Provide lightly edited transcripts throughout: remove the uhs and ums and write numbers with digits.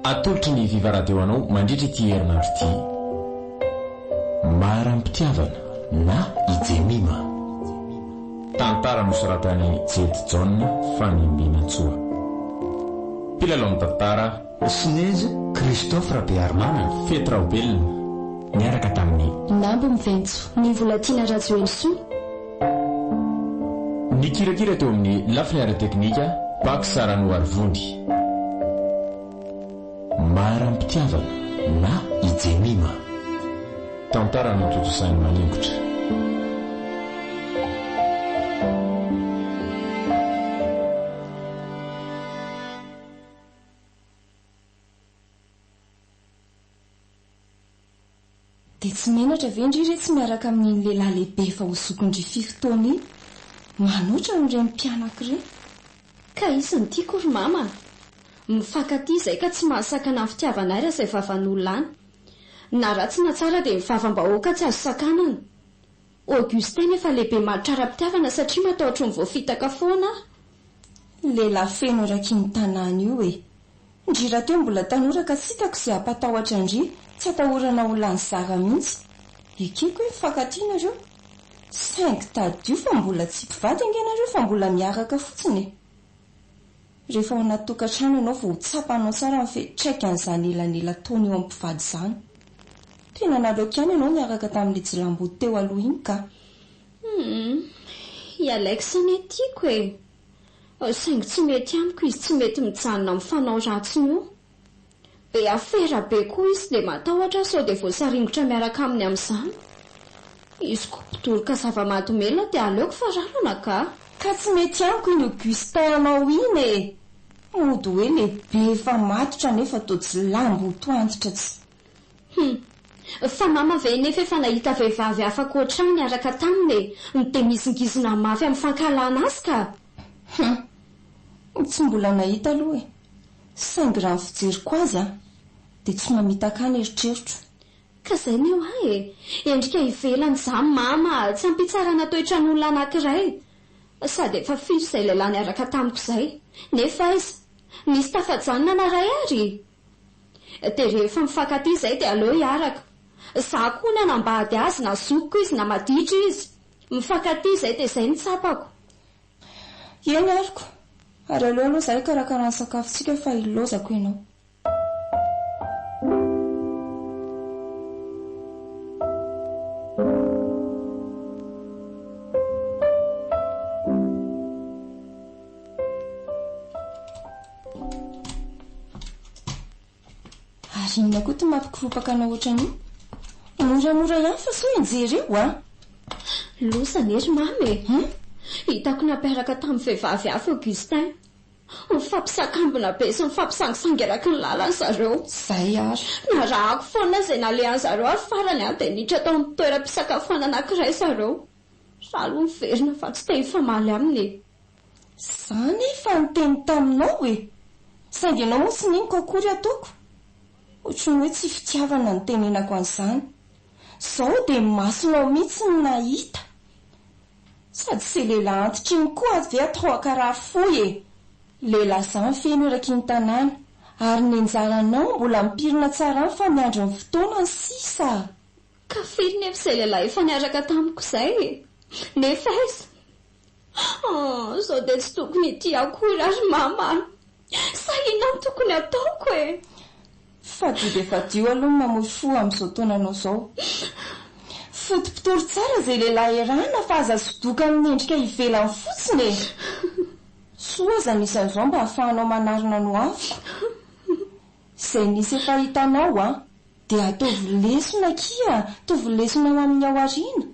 Atolotry ny Viva Radio anao mandritra ity herinandro ity. Maharam-pitiavana na i Jemima. Tantara nosoratan'i Jedy Jaona Fanimbinantsoa. Mpilalao ny tantara. Snezy Christophe Rabearimanana. Fety Raobelina. Niaraka tamin'i. Namby Miventsy, Ny Volatiana Rajoelisoa. Nikirakira teo amin'ny lafiny ara-teknika, Pax Ranoarivony. Maharam-pitiavana na i Jemima. Tantara notontosain'i Maningotra. Dia tsy menatra ve ndry re tsy miaraka amin'iny lehilahy lehibe efa ho zokin-dry firy taona iny? Manoatra an'ireny mpianaka ireny. Ka izy no tiako ry mama a! Mifankatia izay ka tsy mahasakana ny fitiavanay raha izay vavan'olona any. Na ratsy na tsara dia ny vavam-bahoaka tsy azo sakanana. Augustin efa lehibe matotra ara-pitiavana satria matahotra ny voafitaka foana aho. Lehilahy feno eraky ny tanàna io e! Ndry rahateo mbola tanora ka tsy hitako izay hampatahotra an-dry, tsy atahorana ho lany zara mihitsy. Ekeko hoe mifankatia nareo. Saingy tadidio fa mbola tsy mpivady ange nareo fa mbola miaraka fotsiny e. Rehefa ao anaty tokantrano ianao vao ho tsapanao tsara ny fiantraikan'izany elanelan-taona eo amin'ny mpivady izany. Tena naleoko ihany ianao niaraka tamin'ilay jilamboto teo aloha iny ka. Humm, i Alex anie tiako e. Saingy tsy mety amiko izy tsy mety mijanona amin'ny fanao ratsiny io. Be afera be koa izy dia matahotra aho sao dia voasaringotra miaraka aminy amin'izany. Izy koa mpidoroka zava-mahadomelina dia aleoko fararana ka. Ka tsy mety amiko iny Augustin anao iny e! Mody hoe lehibe efa matotra nefa toa jilamboto antitra tsy. Hum. Fa mama ve nefa efa nahita vehivavy hafa ankoatra ahy niaraka taminy e? No dia mihizingizina mafy amin'ny fankahalana azy ka! Hum. Tsy mbola nahita aloha e. Saingy raha ny fijeriko azy an, dia tsy mamitaka ahy ny eritreritro. Ka izay ny eo ahy e! Endrika ivelany izany mama a! Tsy ampitsarana toetran'olona anankiray. Sady efa firy izay lehilahy niaraka tamiko izay. Nefa aiza? Nisy tafajanona na iray ary? Dia rehefa mifankatia izay dia aleo hiaraka. Za koa nanambady azy na zokiko izy na maditra izy. Mifankatia izay dia izay no tsapako. Eny ariko. Ary aleo aloha za hikarakara ny sakafontsika fa ilaozako ianao. Ary inona koa ity mampikoropaka anao ohatran'io? Moramora ihany fa sao hianjera eo an! Loza anie ry mama e! Hitako nampiaraka tamin'ny vehivavy hafa Augustin. Mifampisakambina be sy mifampisangisangy eraky ny lalana zareo. Izay ary. Narahako foana izay nalehan'ny zareo ary farany an dia niditra tao amin'ny toeram-pisakafoanana anankiray zareo. Za aloha miverina fa tsy te hifamaly aminy e! Za nefa niteny taminao e! Saingy ianao moa tsy ninoko akory ataoko. Ohatry ny hoe tsy fitiavana no nitenenako an'izany. Zao dia masonao mihitsy no nahita. Sady se lehilahy antitra iny koa ve atao ankarary fo e! Lehilahy zany feno eraky ny tanàna. Ary ny anjaranao mbola mipirina tsara any fa miandry ny fotoanany sisa. Ka firy nefa izay lehilahy efa niaraka tamiko izay e! Nefa aiza? Ah, sao dia tsy tokony hitia akory aho ry mama a! Sa inona no tokony hataoko e? Fadio dia fadio aloha ny mamoy fo amin'izao taonanao izao. Fotopotory tsara izay lehilahy iarahana fa aza sodoka amin'ny endrika ivelany fotsiny e! Soa aza misy an'izao mba ahafahanao manarina ny hoaviko. Izay nisy efa hitanao an! Dia ataovy lesona akia, ataovy lesona ho amin'ny ao aoriana.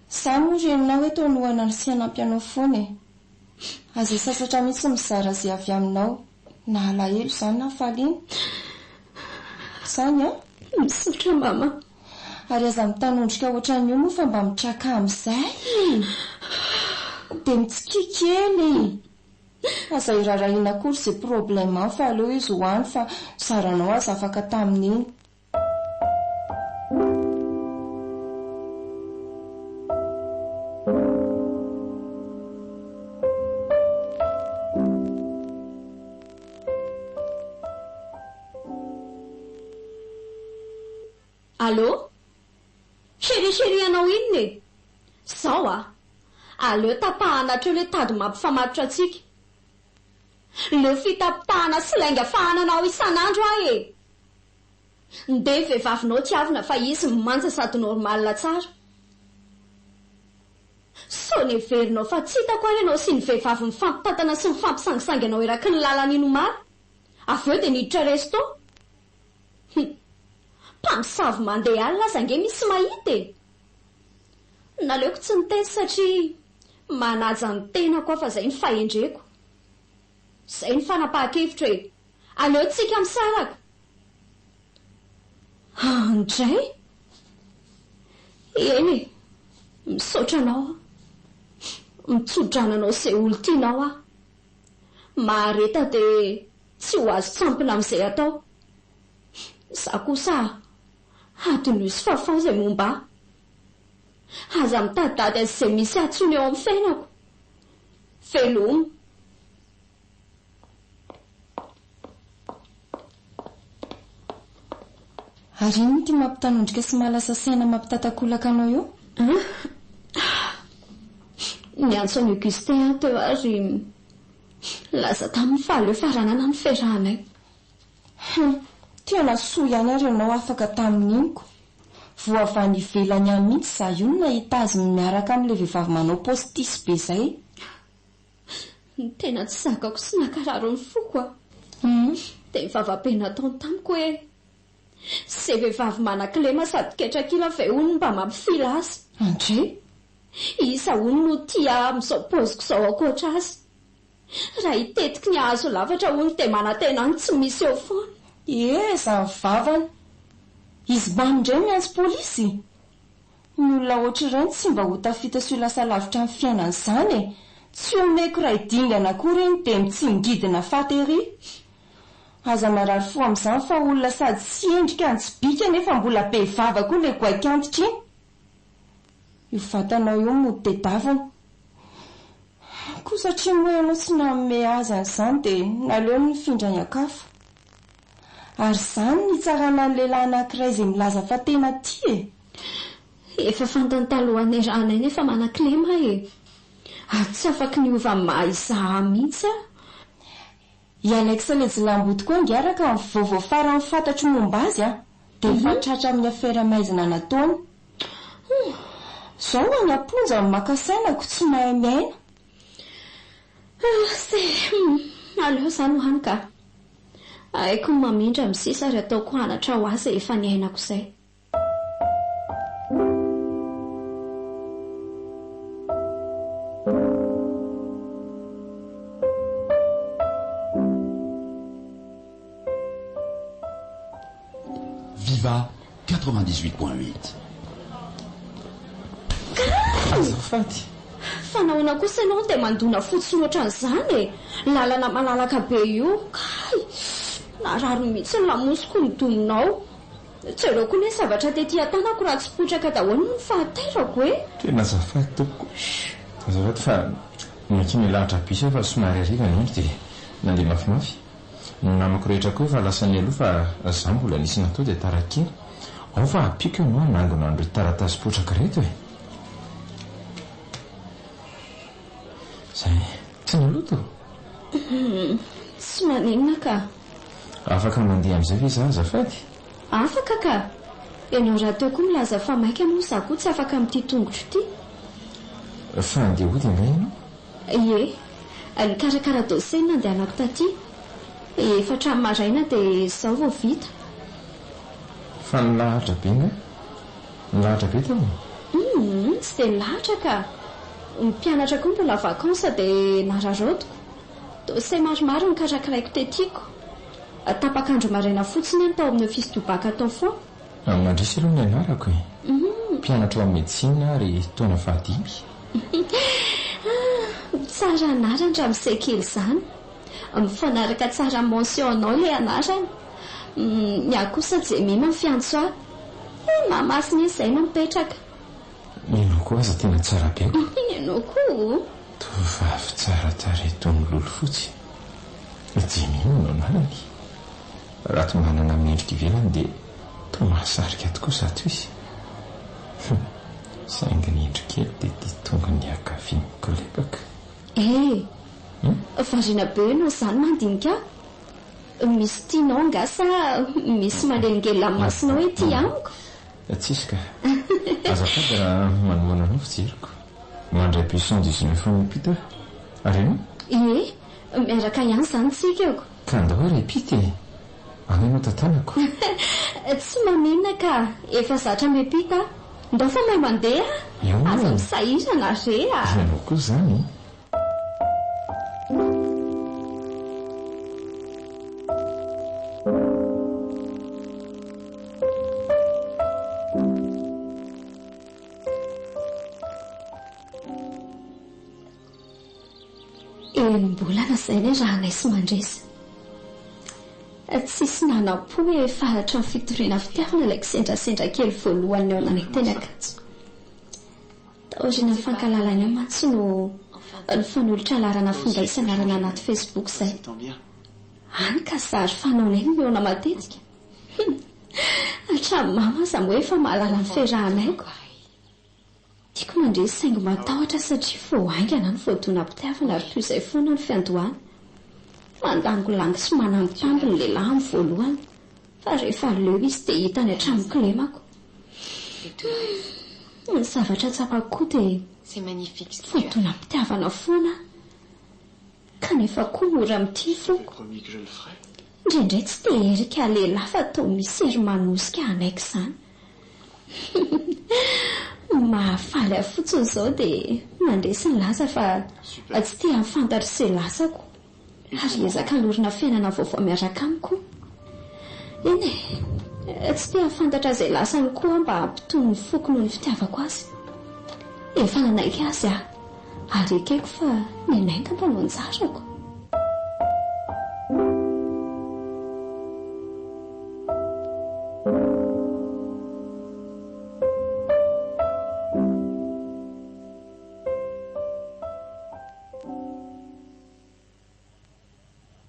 Za moa reninao eto hanohana sy hanampy anao foana e. Aza sasatra mihitsy mizara izay avy aminao, na alahelo izany na hafaliana. Izany an? Misaotra mama. Ary aza mitanondrika ohatran'io moa fa mba mitraka amin'izay e! Dia mitsikia kely e! Aza irarahiana akory ze problème any fa aleo izy ho any fa zaranao aza afaka tamin'iny. Allô? Chérie chérie anao inona e? Zao a! Aleo tapahana hatreo le tady mampifamatotra antsika. Leo fitapitahana sy lainga fahanana ao isan'andro aho e! Ndeha vehivavinao tiavina fa izy manja sady normal tsara. Sao neverinao fa tsy hitako ary ianao sy ny vehivavy mifampitantana sy mifampisangisangy anao eraky ny lalana iny omaly, avy eo dia niditra resto? Hum. Mpamosavy mandeha alina aza ange misy mahita e! Naleoko tsy niteny satria manaja ny tenako aho fa izay ny fahendreko. Izay ny fanapahan-kevitro e! Aleo tsika misaraka! Andray! Eny e! Misaotra anao aho. Mitso-drano anao izay olon-tianao aho. Mahareta dia tsy ho azon-tsampona amin'izay atao. Izaho kosa hadinoy sy fafao izay momba ahy. Aza mitaditady azy izay misy ahy intsony eo amin'ny fiainako. Veloma. Ary inona ity mampitanondrika sy mahalasa saina mampitatakolaka anao io? Niantso an'i Augustin aho teo ary nilaza taminy fa aleo faranana ny fiarahanay. Hum, tena soa ihany ary ianao afaka tamin'iny ko. Voa avy any ivelany any mihitsy za io no nahita azy miaraka amin'ilay vehivavy manao postiche be zay. Ny tena tsy zakako sy nankarary ny foko a! Dia ny vavabe nataony tamiko hoe, Ze vehivavy manan-kilema sady ketrakila ve hono mba mampifila azy? Andre? Iza hono no tia ahy amin'izao paoziko izao ankoatra azy? Raha hitetiky ny hahazo lafatra hono dia manantena ny tsy misy eo foana. Ee, izany vavany. Izy mbany indray miantso polisy? Ny olona ohatr'ireny tsy mba ho tafita sy ho lasa lavitra amin'ny fiainany izany e! Tsy omeko iray dingana akory iny dia mitsingidina faty ery! Aza marary fo amin'izany fa olona sady tsy endrika no tsy bika nefa mbola be vava koa ilay goaik'antitra iny! Io vatanao io mody tedavina. Koa satria moa ianao tsy nanome azy an'izany dia naleony nifindra any an-kafa. Ary izany no hitsarana ny lehilahy anankiray izay milaza fa tena tia e! Efa fantany talohan'ny niarahanay nefa manan-kilema aho e! Ary tsy afaky ny hiova amin'ny maha izaho ahy mihitsy aho. I Alex ilay jilamboto koa ange araka ny vaovao farany fantatro momba azy an, dia efa tratra amin'ny affaire maizina nataony. Humm! Zao any am-ponja no maka saina ko tsy mahay miaina. Ah se! Humm! Aleo izany ho any ka! Haiko ny mamindra amin'ny sisa ary ataoko hanatra ho ahy izay efa niainako izay. Viva 98.8. Kay! Azafady. Fa nahoana kosa ianao no dia mandona fotsiny ohatran'izany e? Lalana malalaka be io. Kay! Narary mihitsy ny lamosiko ny dominao. Jereo koa ny zavatra tety an-tanako raha tsy potraka daholo ny fahatairako e! Tena azafady tompoko. Azafady fa nankeny lahatra bus aho fa somary hariva ny andro dia nandeha mafimafy. Ny namako rehetra koa efa lasa nialoha fa za mbola nisy natao dia tara kely. Ao fa ampiako ianao hanangona an'ireto taratasy potraka ireto e! Zay. Tsy naloto? Tsy maninona ka. Afaka mandeha amin'izay ve za azafady? Afaka ka! Ianao rahateo koa milaza fa maika moa za koa tsy afaka amin'ity tongotro ity. Fa handeha hody angaha ianao? Ie. Nikarakara dossier no nandehanako taty. Efa hatramin'ny maraina dia izao vao vita. Fa nilahatra be angaha? Nilahatra be tao? Humm, tsy dia nilahatra ka. Ny mpianatra koa mbola vacances dia nararaotiko. Dossier maromaro no karakaraiko tetiko. Tapak'andro maraina fotsiny aho no tao amin'ny office du bac tao foana. Mandresy aloha ny anarako e. Mpianatra ao amin'ny médecine ary taona fahadimy. Ah, tsara anarana ramose kely izany. Mifanaraka tsara amin'ny mention anao ilay anarana. Ny ahy kosa Jemima ny fiantso ahy. Eh, Mahamasina eny izay no mipetraka. Ianao koa aza tena tsara be ko. Ianao koa o. Tovovavy tsara tarehy toy ny lolo fotsy. Jemima no anarany. Raha tombanana amin'ny endrika ivelany dia. Toa mahasarika tokoa izato izy. Hum, saingy ny indro kely dia ity tongony ankavia mikolebaka. Eh! Variana be ianao izany mandinika ahy. Misy tianao angaha sa misy manelingelina amin'ny masonao ety amiko? Tsisy ka. Azafady raha manohana anao fijeriko. Mandray bus 119 any am-pita aho. Ary ianao? Ie, miaraka ihany izany tsika ko. Ka andao ary hiampita e! Any ianao tantanako. Tsy maninona ka, efa zatra miampita aho. Ndao fa mahay mandeha aho. Aza misahirana re a! Ianao koa izany e! Enim-bolana izay ny rahanay sy Mandresy. Tsisy nanam-po hoe efa hatramin'ny fitoriana fitiavana ilay kisendrasendra kely voalohany nihaonanay teny Ankatso. Taorian'ny fankahalalana eo mantsy no nifanolotra laharana finday sy anarana anaty Facebook izay. Hany ka zary fanaonay ny mihaona matetika. Hatramin'ny mama aza moa efa mahalala ny fiarahanay ko. Tiako mandresy saingy matahotra satria vao haingana aho no voadonam-pitiavana ary toy izay foana ny fiandohana. Mandangolango sy manambitamby ny lehilahy amin'ny voalohany fa rehefa leo izy dia hitany hatramin'ny kilemako. Humm, ny zavatra tsapako koa dia voadonam-pitiavana foana aho. Kanefa koa mora mitia foko. Indraindray tsy te herika lehilahy fa toa misy hery manosika hanaiky izany. Mahafaly ahy fotsiny izao dia mandresy nilaza fa tsy te hahafantatra izay lasako ary hiezaka hanorina fiainana vaovao miaraka amiko. Eny e, tsy te hahafantatra izay lasany koa aho mba hampitony ny foko noho ny fitiavako azy. Efa nanaiky azy aho. Ary ekeko fa nenay angamba no anjarako.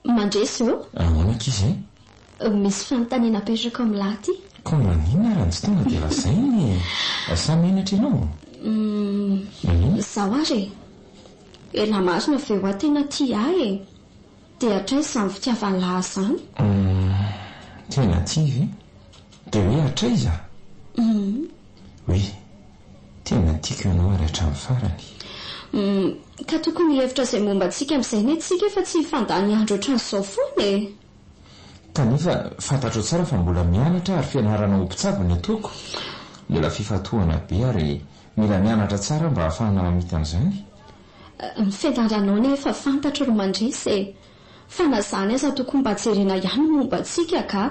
Mandresy ô! Ahoana ankizy e? Misy fanontaniana apetrako amin'lah ty. Ko maninona ary no tsy tonga dia lazaina e? Sa menatra ianao? Humm, izaho ary e! Elah marina ve hoa tena tia ahy e? Dia hatraiza izany fitiavan'lah izany? Humm, tena tia ve? Dia hoe hatraiza? Humm. Oui, tena tiako ianao ary hatramin'ny farany. Humm, ka tokony hihevitra izay momba antsika amin'izay anie tsika fa tsy hifandany andro ohatran'izao foana e! Kanefa fantatrao tsara fa mbola mianatra ary fianarana ho mpitsabo ny ataoko. Mila fifantohana be ary mila mianatra tsara mba hahafahana mamita an'izany. Ny fianaranao anie efa fantatro ry Mandresy e! Fa na izany aza tokony mba jerena ihany ny momba antsika ka!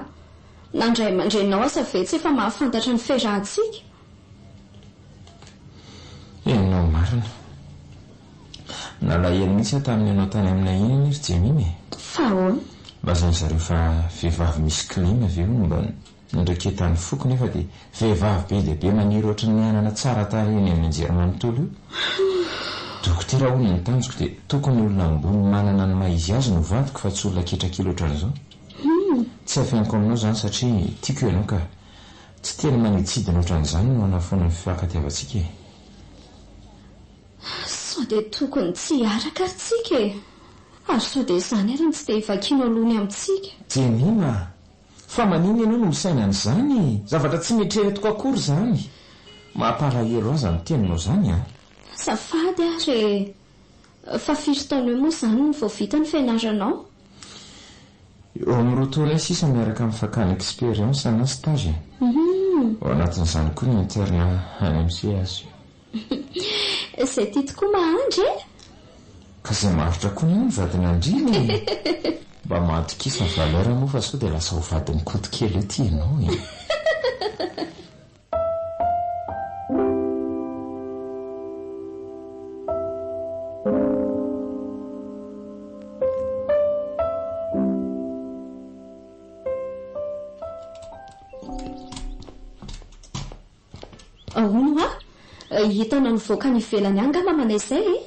Na ny ray aman-dreninao aza ve tsy efa mahafantatra ny fiarahantsika? Ianao marina. Nalahelo mihitsy aho tamin'ianao tany aminay iny anie ry Jemima e! Fa ahoana? Lazain-dry zareo fa vehivavy misy kilema ve hono mba Niraiketan'ny foko nefa dia vehivavy be dia be maniry ohatry ny anana tsara tarehy eny amin'ny anjerimanontolo io. Dokotera hono ny tanjoko dia tokony olona ambony manana ny maha izy azy no vadiko fa tsy olona ketrakely ohatran'izao. Tsy afeniko aminao izany satria tiako ianao ka. Tsy teny maniditsidina ohatran'izany no hanafoana ny fifankatiavantsika e. Sao dia tokony tsy hiaraka ary tsika e? Ary sao dia izany ary no tsy dia hivakianao loha ny amintsika? Jemima a! Fa maninona ianao no misaina an'izany e? Zavatra tsy neritreretiko akory izany. Mampalahelo ahy izany teninao izany an! Azafady ary e! Fa firy taona eo moa izany no vao vita ny fianaranao? Eo amin'ny roa taona eo sisa miaraka amin'ny fakana expérience na stage e! Ao anatin'izany koa ny internat any amin'ny CHU. Izay tia tokoa mahandry e! Ka izay maharitra koa anie ny vadin'andriana e! Mba mahatokisa valeur moa fa sao dia lasa ho vadin'i Koto kely eo ty ianao e! Hono hoa, hitanao nivoaka any ivelany any ngamba manay izay e?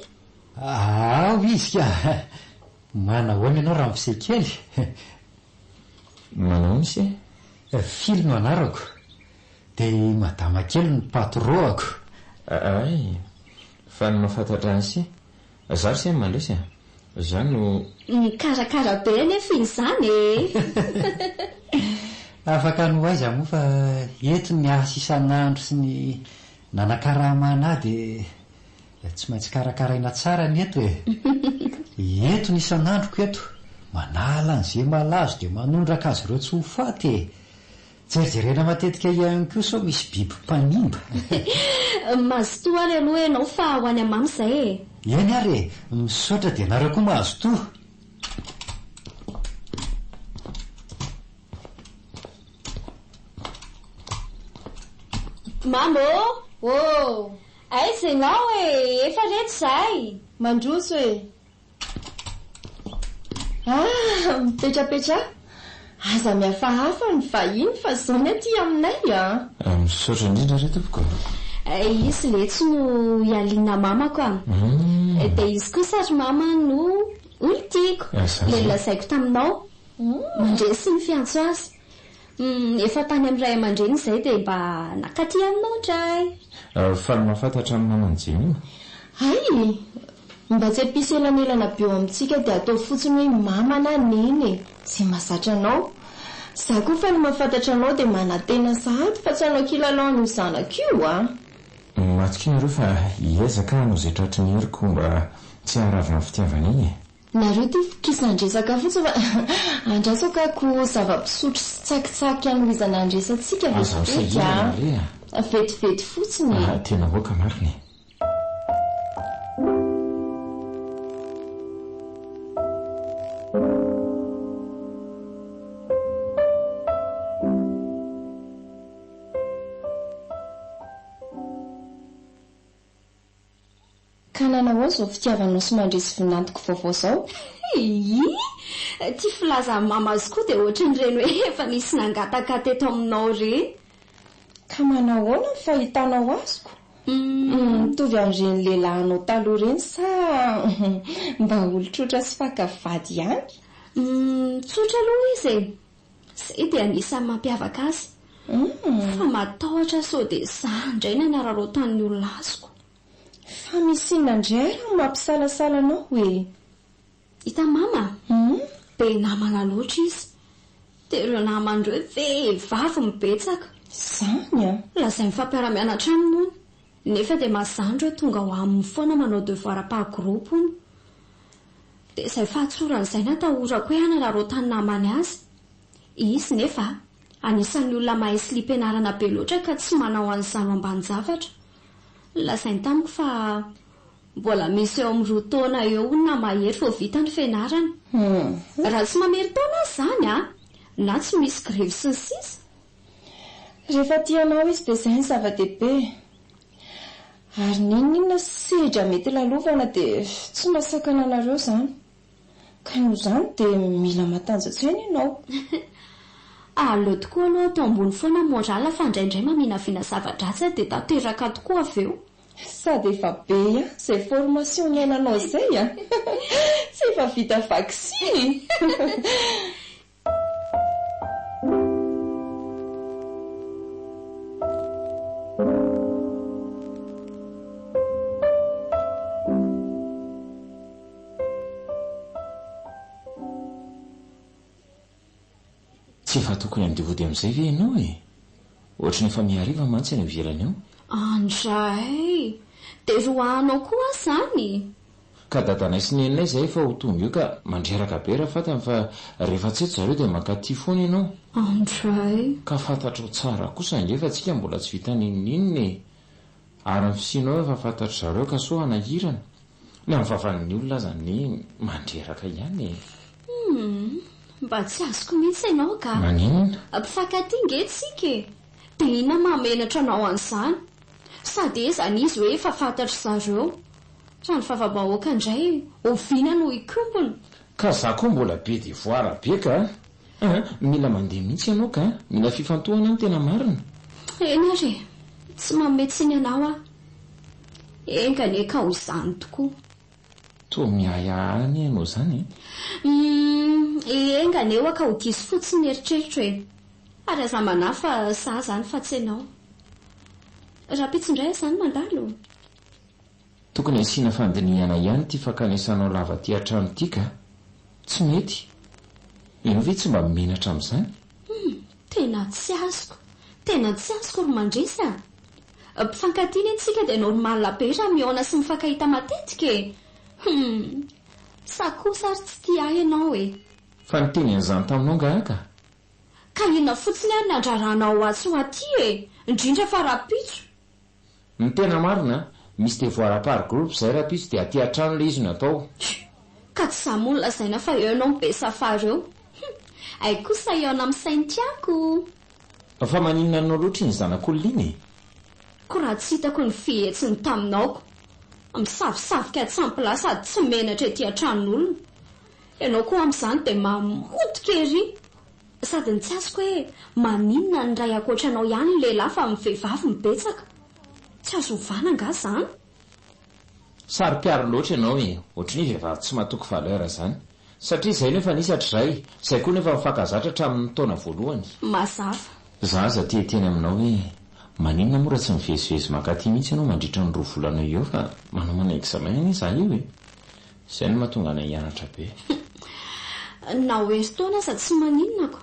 Ao izy ka! Manahoana ianao ramose kely? Manahoana ise? Fily no anarako. Dia i madama kely no patron-ako. Ay, faly mahafantatra an'ise. Za ry se no mandresy a! Za no. Mikarakara be anefa iny izany e! Afaka ny ho aiza moa fa eto ny asa isan'andro sy ny nanakaramana ahy dia tsy maintsy karakaraina tsara ny eto e! Eto ny isan'androko eto, manala an'izay malazo dia manondraka azy ireo tsy ho faty e! Jerijerena matetika ihany koa sao misy biby mpanimba. Mazotoa ary aloha ianao fa ho any Amamy izay e! Eny ary e! Misaotra dia nareo koa mazotoa! Mamy ô! Ô! Aiza ianao e! Efa reto izahay! Mandroso e! Ah! Mipetrapetraha! Aza mihafahafa ny vahiny fa izao ny aty aminay a! Misaotra indrindra re tompoko. Izy letsy no ialiana mamako a! Dia izy kosa ry mama no olon-tiako. Ilay nolazaiko taminao. Mandresy ny fiantso azy. Efa tany amin'ny ray aman-dreny izay dia mba nakaty aminao indray. Faly mahafantatra ny maman'i Jemima. Hay! Mba tsy hampisy elanelana be eo amintsika dia ataovy fotsiny hoe mama na neny e! Izay mahazatra anao. Za koa faly mahafantatra anao dia manantena sahady fa tsy hanao kilalao an'io zanako io a! Matokia nareo fa hiezaka aho hanao izay tratry ny heriko mba tsy haharava ny fitiavana iny e! Nareo ty vokisan-dresaka fotsiny fa andraso ka ko zava-pisotro sy tsakitsaky hanohizana ny resatsika Aza vetivety misahirana re a! a! Vetivety fotsiny e! Tena aoka marina e! Ka nanahoana izao fitiavanao sy mandresy vinantoko vaovao izao? Hii! Ity filazan'i mama azy koa dia ohatran'ireny hoe efa nisy nangataka teto aminao ireny. Ka manahoana ny fahitanao azoko? Mitovy amin'ireny lehilahinao taloha ireny sa mba olon-tsotra sy faka vady ihany? Tsotra aloha izy e! Izay dia anisan'ny mampiavaka azy. Fa matahotra sao dia izaho indray no hanararaotan'ny olona azoko. Fa misy inona indray ary no mampisalasala anao e? Hitan'i mama? Be namana loatra izy. Dia ireo namany ireo vehivavy no betsaka. Izany an! Lazainy fa mpiara-mianatra aminy hono. Nefa dia mazàna ireo tonga ao aminy foana manao devoir par groupe hono. Dia izay fahatsorany izay no atahorako hoe hanararaotan'ny namany azy. Izy nefa anisan'ny olona mahay slim-pianarana be loatra ka tsy manao an'izany ho ambanin-javatra. Lazainy tamiko fa mbola misy eo amin'ny roa taona eo hono na mahery vao vita ny fianarana. Raha tsy mamerin-taona aza izany an! Na tsy misy grevy sy ny sisa. Rehefa tia anao izy dia izay no zava-dehibe. Ary n'inon'inona sedra mety lalovana dia tsy mahasakana anareo izany. Ka noho izany dia mila matanja-tsaina ianao. Aleo tokoa aloha atao ambony foana ny moral fa indraindray maminavina zava-dratsy aho dia tanteraka tokoa avy eo. Sady efa be ihany izay formation niainanao izay an! Tsy efa vita vaksiny? Tsy efa tokony handeha hody amin'izay ve ianao e? Ohatry ny efa mihariva mantsy any ivelany ao. Andray! Dia roahanao koa aho izany? Ka dadanay sy neninay izay efa ho tonga eo ka mandreraka be raha fantany fa rehefa tsy eto zareo dia mankaty foana ianao. Andray! Ka fantatrao tsara kosa ange fa tsika mbola tsy vita n'inon'inona e! Ary ny fisianao efa fantatry zareo ka sao hanahirana. Ny amin'ny vavan'ny olona aza anie mandreraka ihany e! Humm! Mba tsy azoko mihitsy ianao ka! Maninona? Mpifankatia nge tsika e! Dia inona mahamenatra anao an'izany? Sady aiza an'izy hoe efa fantatry zareo? Raha ny vava-bahoaka indray, oviana no hikombona? Ka za koa mbola be devoir be ka! An! Mila mandeha mihitsy ianao ka! Mila fifantohana ny tena marina. Eny ary e! Tsy manome tsiny anao aho. Enga anie ka ho izany tokoa. Toa miahiahy anie ianao izany e! Humm! Enga anie hoa ka ho diso fotsiny ny eritreritro e! Ary aza manahy fa za izany fa tsy ianao. Rahampitso indray aho izany mandalo. Tokony asiana fandinihana ihany ity fankanesanao lava aty an-trano ity ka! Tsy mety. Ianao ve tsy mba menatra amin'izany? Hum, tena tsy azoko. Tena tsy azoko ry Mandresy a! Mpifankatia anie tsika dia normal be raha mihaona sy mifankahita matetika e! Hum, sa kosa ary tsy tia ahy ianao e? Fa niteny an'izany taminao angaha ka? Ka inona fotsiny ary ny andraranao ahy tsy ho aty e? Indrindra fa rahampitso. Ny tena marina, misy devoir par groupe izay rahampitso dia aty an-trano ilay izy no atao. Ka tsy za moa no lazaina fa eo ianao no be safary eo. Hum! Hay kosa hihaona amin'ny sain-tiako. Fa maninona anao loatra iny zanak'olona iny e? Ko raha tsy hitako ny fihetsiny taminao ko. Misavosavoka tsy ampy lahy sady tsy menatra ety an-tranon'olona. Ianao koa amin'izany dia mamotika ery. Sady ny tsy azoko hoe maninona ny ray ankoatra anao ihany ny lehilahy fa ny vehivavy no betsaka. Tsy azo ovana angaha izany? Saro-piaro loatra ianao e, ohatry ny hoe vehivavy tsy matoky valeur izany. Satria izay no efa nisy hatrizay, izay koa no efa mifankazatra hatramin'ny taona voalohany. Mazava. Za aza te hiteny aminao hoe maninona moa raha tsy mivezivezy mankaty mihitsy ianao mandritra ny roa volana eo fa manomana examen anie za io e. Izay no mahatonga anay hianatra be. Na ho herintaona aza tsy maninona ko.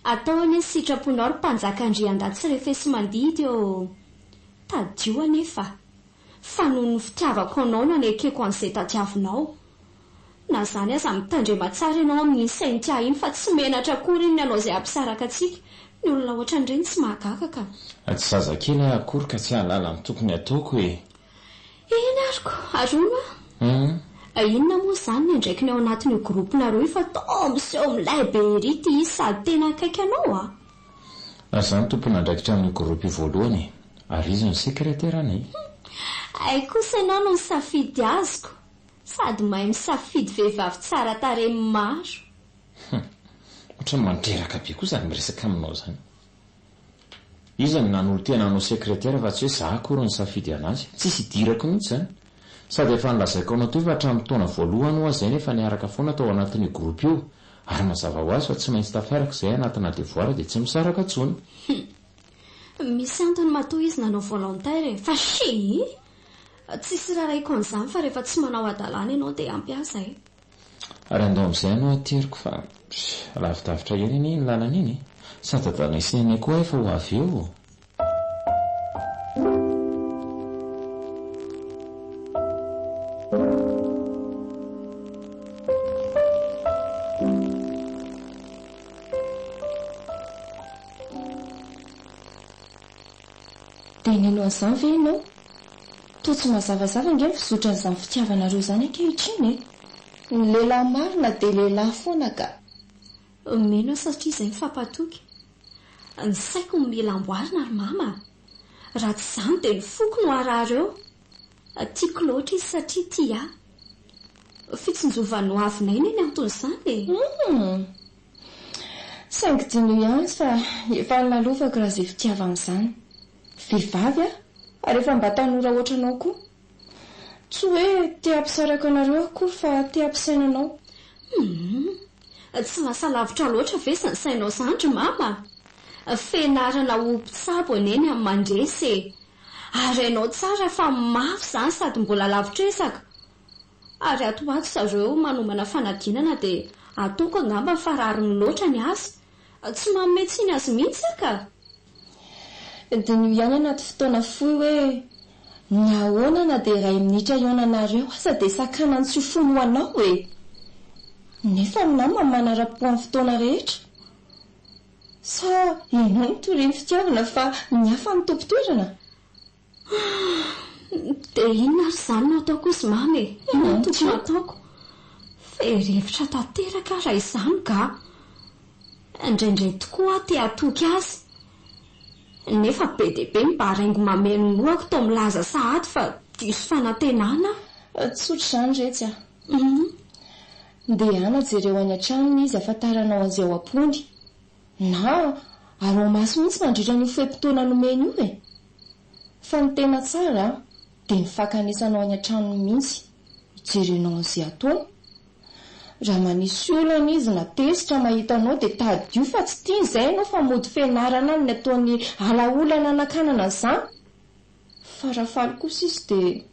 Atao anie ny sitraponao ry mpanjaka andriandahy tsy refesi-mandidy ô! Tadidio anefa fa noho ny fitiavako anao no anekeko an'izay tadiavinao. Na izany aza mitandrema tsara ianao amin'iny Cynthia iny fa tsy menatra akory iny ny hanao izay hampisaraka antsika. Ny olona ohatran'ireny tsy mahagaga ka. Tsy zazakely aho akory ka tsy hahalala ny tokony hataoko e! Eny ary ko! Ary hono aho? Inona moa izany ny andraikiny ao anatin'io groupe-nareo io fa toa miseho milay be ery ity izy sady tena akaiky anao a! Ary izaho no tompon'andraikitra amin'io groupe io voalohany e! Ary izy no sekreteranay. Hay kosa ianao no nisafidy azoko! Sady mahay misafidy vehivavy tsara tarehy maro. Hum! Ohatran'ny mandreraka be koa izany miresaka aminao izany. Izy no nanolo-tena hanao secrétaire fa tsy hoe za akory no nisafidy anazy. Tsisy idirako mihitsy izany. Sady efa nolazaiko anao teo fa hatramin'ny taona voalohany ho'a zay nefa niaraka foana tao anatin'io groupe io. Ary mazava ho azy fa tsy maintsy tafiaraka izay anatina devoir dia tsy misaraka intsony. Hum. Misy antony matoa izy nanao volontaire e. Fa shii! Tsisy rarahiko an'izany fa rehefa tsy manao hadalana ianao dia ampy ahy izay. Ary andao amin'izay ianao ateriko fa lavidavitra ihany anie iny lalana iny e! Sady dadanay sy nenay koa efa ho avy eo. Dia nino an'izany ve ianao? Toa tsy mazavazava ange ny fizotran'izany fitiavanareo izany ankehitriny e! Ny lehilahy marina dia lehilahy foana ka! Mino aho satria izay mifampatoky. Ny saiko no mila amboarina ry mama a! Raha tsy izany dia ny foko no harary eo. Tiako loatra izy satria tia ahy. Fitsinjovan'ny ho avinay anie ny anton'izany e! Humm! Saingy diniho ihany fa efa nolalovako raha izay fitiavana izany. Vehivavy aho ary efa mba tanora ohatranao koa. Tsy hoe te hampisaraka anareo aho akory fa te hampisaina anao. Humm! Tsy lasa lavitra loatra ve izany sainao izany ry mama? Fianarana ho mpitsabo anie ny amin'ny mandresy e! Ary hainao tsara fa mafy izany sady mbola lavitr'ezaka. Ary ato ho ato zareo manomana fanadinana dia ataoko angamba fa rariny loatra ny azy. Tsy manome tsiny azy mihitsy aho ka! Diniho ihany anaty fotoana fohy hoe nahoana na dia iray minitra hihaonanareo aza dia sakanany tsy ho fony ho anao e! Nefa ny namany manara-po amin'ny fotoana rehetra. Sa ianao no torian'ny fitiavana fa ny hafa no tompon-toerana? Dia inona ary izany no ataoko hozy mama e? Inona no tokony hataoko? Very hevitra tanteraka aho raha izany ga! Indraindray tokoa aho te hatoky azy. Nefa be dia be ny baraingo mameno ny lohako toa milaza sahady fa diso fanantenana aho. Tsotra izany retsy a! Ndehana jereo any an-tranony izy ahafantaranao an'izay ao am-pony. Na araho maso mihitsy mandritra an'io fe-potoana nomeny io e! Fa ny tena tsara dia ny fankanesanao any an-tranony mihitsy, hijerenao an'izay ataony. Raha manisy olana izy na tezitra mahita anao dia tadidio fa tsy tiany izay ianao fa mody fianarana ny ataony ala olana hanakanana an'izany. Fa raha faly kosa izy dia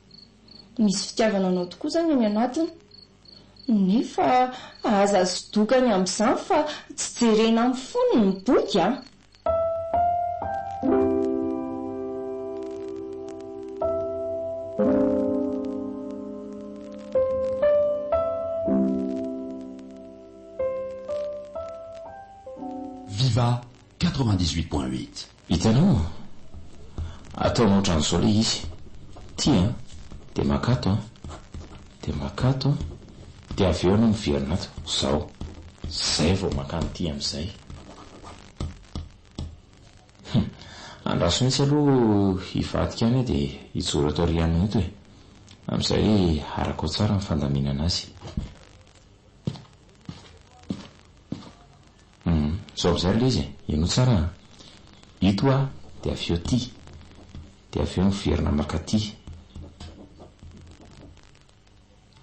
misy fitiavana anao tokoa izany any anatiny. Nefa aza sodokany amin'izany fa tsy jerena amin'ny fonony ny boky a! Viva 98.8. Hitanao? Ataonao ohatran'izao ilay izy. Ty an, dia makato an, dia makato an, dia avy eo ianao miverina ato. Izao. Izay vao mankany ity amin'izay. Hum. Andraso mihitsy aloha hivadika any aho dia hijoro ato aorianao eto e. Amin'izay arakao tsara ny fandaminana azy. Hum. Izao amin'izay ry ilay izy e. Henoy tsara an. Ito aho dia avy eo ity. Dia avy eo miverina maka aty.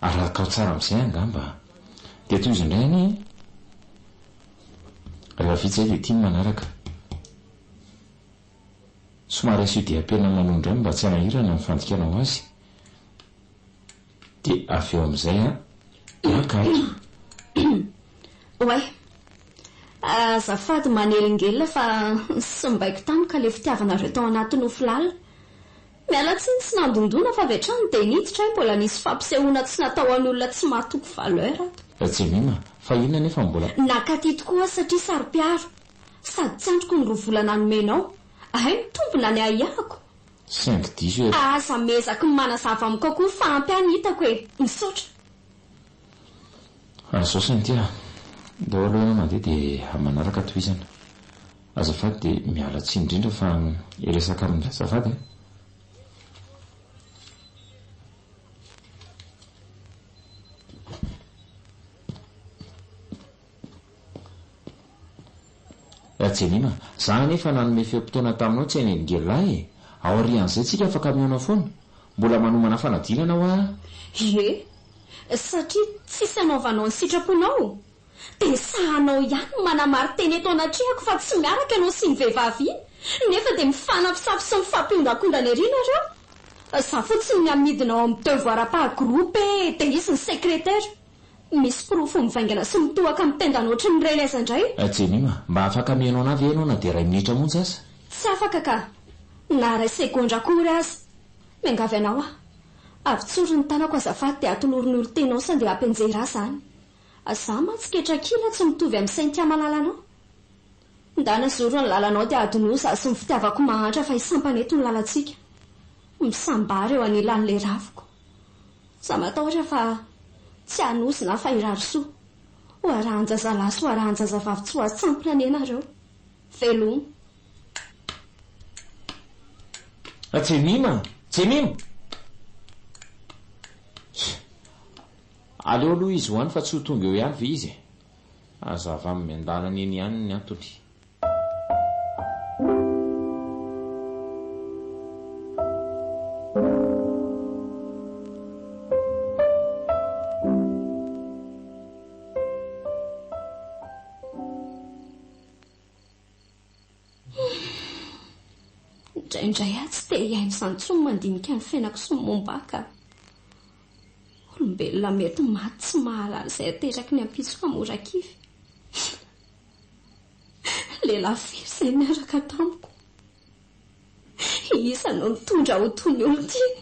Arakao tsara amin'izay angamba. Dia tohizo indray anie e. Rehefa vita izay dia ity ny manaraka. Somary asio diam-pena maloha indray mba tsy hanahirana ny fandikanao azy. Dia avy eo amin'izay an, maka ato. Oay. Azafady manelingelina fa simbaiko tampoka ilay fitiavanareo tao anaty nofy lalina. Miala tsiny tsy nandondona fa avy hatrany dia niditra aho mbola nisy fampisehoana tsy natao an'olona tsy mahatoky valeur ato. Jemima, fa inona anefa no mbola. Nakaty tokoa aho satria saro-piaro. Sady tsy andriko ny roa volana nomenao. Hay mitombina ny ahiahiko. Saingy diso e. Aza miezaky ny manazava amiko akory fa ampy ahy ny hitako e. Misaotra. Zao Cynthia, ndao aloha ianao mandeha dia amin'ny manaraka tohizana. Azafady dia miala tsiny indrindra fa hiresaka aminy azafady a. Jemima, za anefa nanome fe-potoana taminao tsy hanelingelina ahy e! Aorian'izay tsika afaka mihaona foana. Mbola manomana fanadinana hoa aho. Ie, satria tsisy anaovanao ny sitraponao. Dia sahanao ihany ny manamari-teny eto anatrehako fa tsy miaraka ianao sy iny vehivavy iny, nefa dia mifanafosafo sy mifampihondankondana ery nareo. Za fotsiny ny amidina ao amin'ny devoir par groupe e, dia izy ny secrétaire. Misy porofo mivaingana sy mitohaka amin'ny tendany ohatry ny reny aiza indray? Jemima, mba afaka mihaino anah ve ianao na dia iray minitra monja aza? Tsy afaka ka! Na iray segondra akory aza. Miangavy anao aho. Avotsory ny tanako azafady dia atolory ny olon-tianao sao dia hampianjera ahy izany. Za mantsy ketrakila tsy mitovy amin'i Cynthia malalanao. Ndana zoro ny lalanao dia adinoa za sy ny fitiavako mahantra fa hisampana eto ny lalantsika. Misambara eo anilan'ilay raviko. Za matahotra fa tsy hanozona aho fa hirary soa. Ho arahan-jazalahy sy ho arahan-jazavavy tsy ho azo tsampona anie nareo. Veloma. Jemima! Jemima! Aleo aloha izy ho any fa tsy ho tonga eo ihany ve izy e? Hazava aminy miandalana eny ihany ny antony. Indraindray aho tsy te hihaino izany intsony mandinika ny fiainako sy ny momba ahy ka. Olombelona mety maty tsy mahalala izay ateraky ny ampitso ka mora kivy. Lehilahy firy izay niaraka tamiko. Iza no nitondra ho toy ny olon-tiany?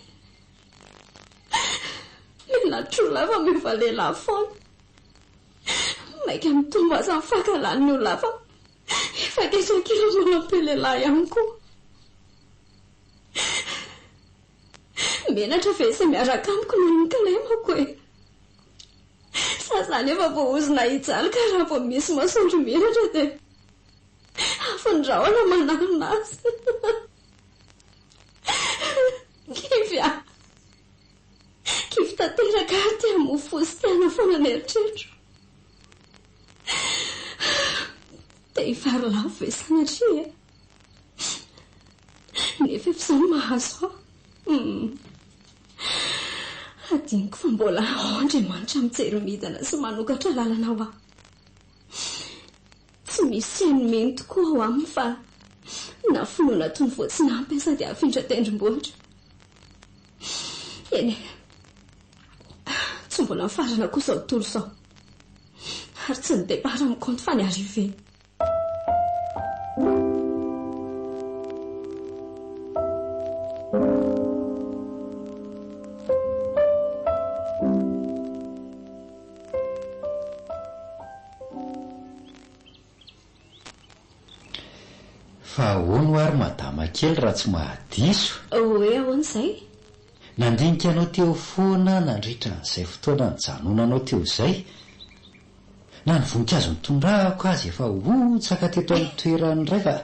Lehilahy trolava miova lehilahy foana. Mainka mitombo aza ny fankahalan'ny olona hafa efa ketraka manampy lehilahy ihany koa. Menatra ve izay miaraka amiko noho ny kilemako e? Sa izany efa voaozona hijaly ka raha vao misy masoandro miratra dia afon'ny rahona manarona azy? Kivy aho. Kivy tanteraka ary te hamoa fo sy te hanafoana ny eritreritro. Te hifary lavo ve sanatria e? Nefa efa izao no mahazo ahy. Hum. Hadinoko fa mbola ao Andriamanitra mijery midina sy manokatra lalana ho ahy. Tsy misy tsy hain'ny mino tokoa ao aminy fa na finoana toy ny voatsinampy aza dia afindra tendrombohitra. Eny e. Tsy mbola mifarana koa izao tontolo izao. Ary tsy ny départ no mikaonty fa ny arrivée. Fa ahoana ho'a ry madama kely raha tsy mahadiso? Hoe ahoana izay? Nandinika anao teo foana aho nandritra an'izay fotoana nijanonanao teo izay. Na ny voninkazo nitondrako aza efa hotsaka teto amin'ny toerany indray fa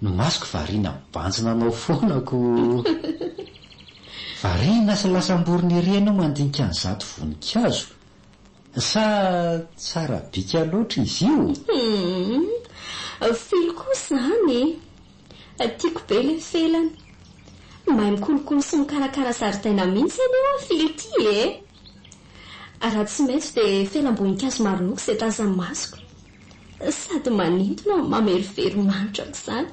ny masoko variana mibanjina anao foana ko. Variana sy lasam-borona ery ianao mandinika an'izato voninkazo. Sa tsara bika loatra izy io? Humm. Filo koa izany e! Tiako be ilay felany. Mahay mikolokolo sy mikarakara zaridaina mihitsy anie hoa Filo ity e! Raha tsy maitso dia felam-boninkazo maroloko izay tazan'ny masoko. Sady manintona no mamerovero manitra aok'izany.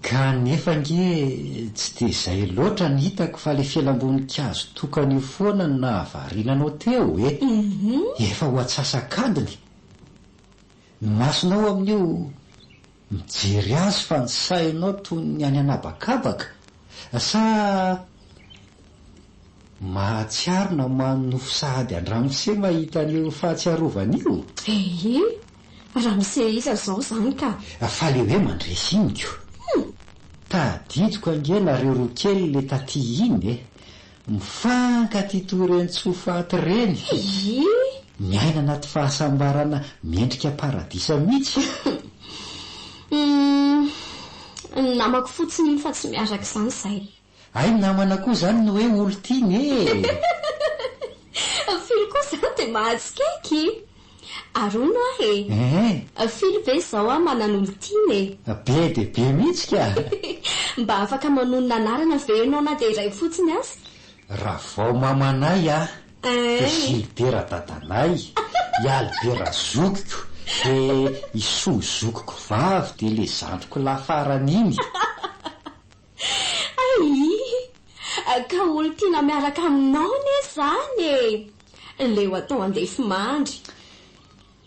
Ka nefa ange tsy dia izay loatra ny hitako fa ilay felam-boninkazo tokana io foana no nahavariana anao teo e! Efa ho atsasak'adiny. Ny masonao amin'io mijery azy fa ny sainao toy ny any an'habakabaka. Sa mahatsiaro na manonofy sahady an-dramose mahita an'io fahatsiarovana io? Ehe! Ramose iza izao izany ka? Fa le hoe mandresy iny ko! Tadidiko ange nareo roa kely le taty iny e! Mifankatia toy ireny tsofaty ireny! Ie! Miaina anaty fahasambarana miendrika paradisa mihitsy! Humm! Ny namako fotsiny iny fa tsy miaraka izany izahay. Hay namana koa izany ny hoe olon-tiana e! Fily koa izany dia mahatsikaiky! Ary hono aho e! Ehe! Fily ve izao aho manana olon-tiana e? Be dia be mihitsy ka! Mba afaka manonona anarana ve ianao na dia iray fotsiny aza? Ravao mamanay a! Dia Gilbert dadanay, i Albert zokiko, dia i Soa zokiko vavy, dia ilay zandriko lahy farany iny. Ayy! Ka olon-tiana miaraka aminao anie izany e! Leo atao andefimandry.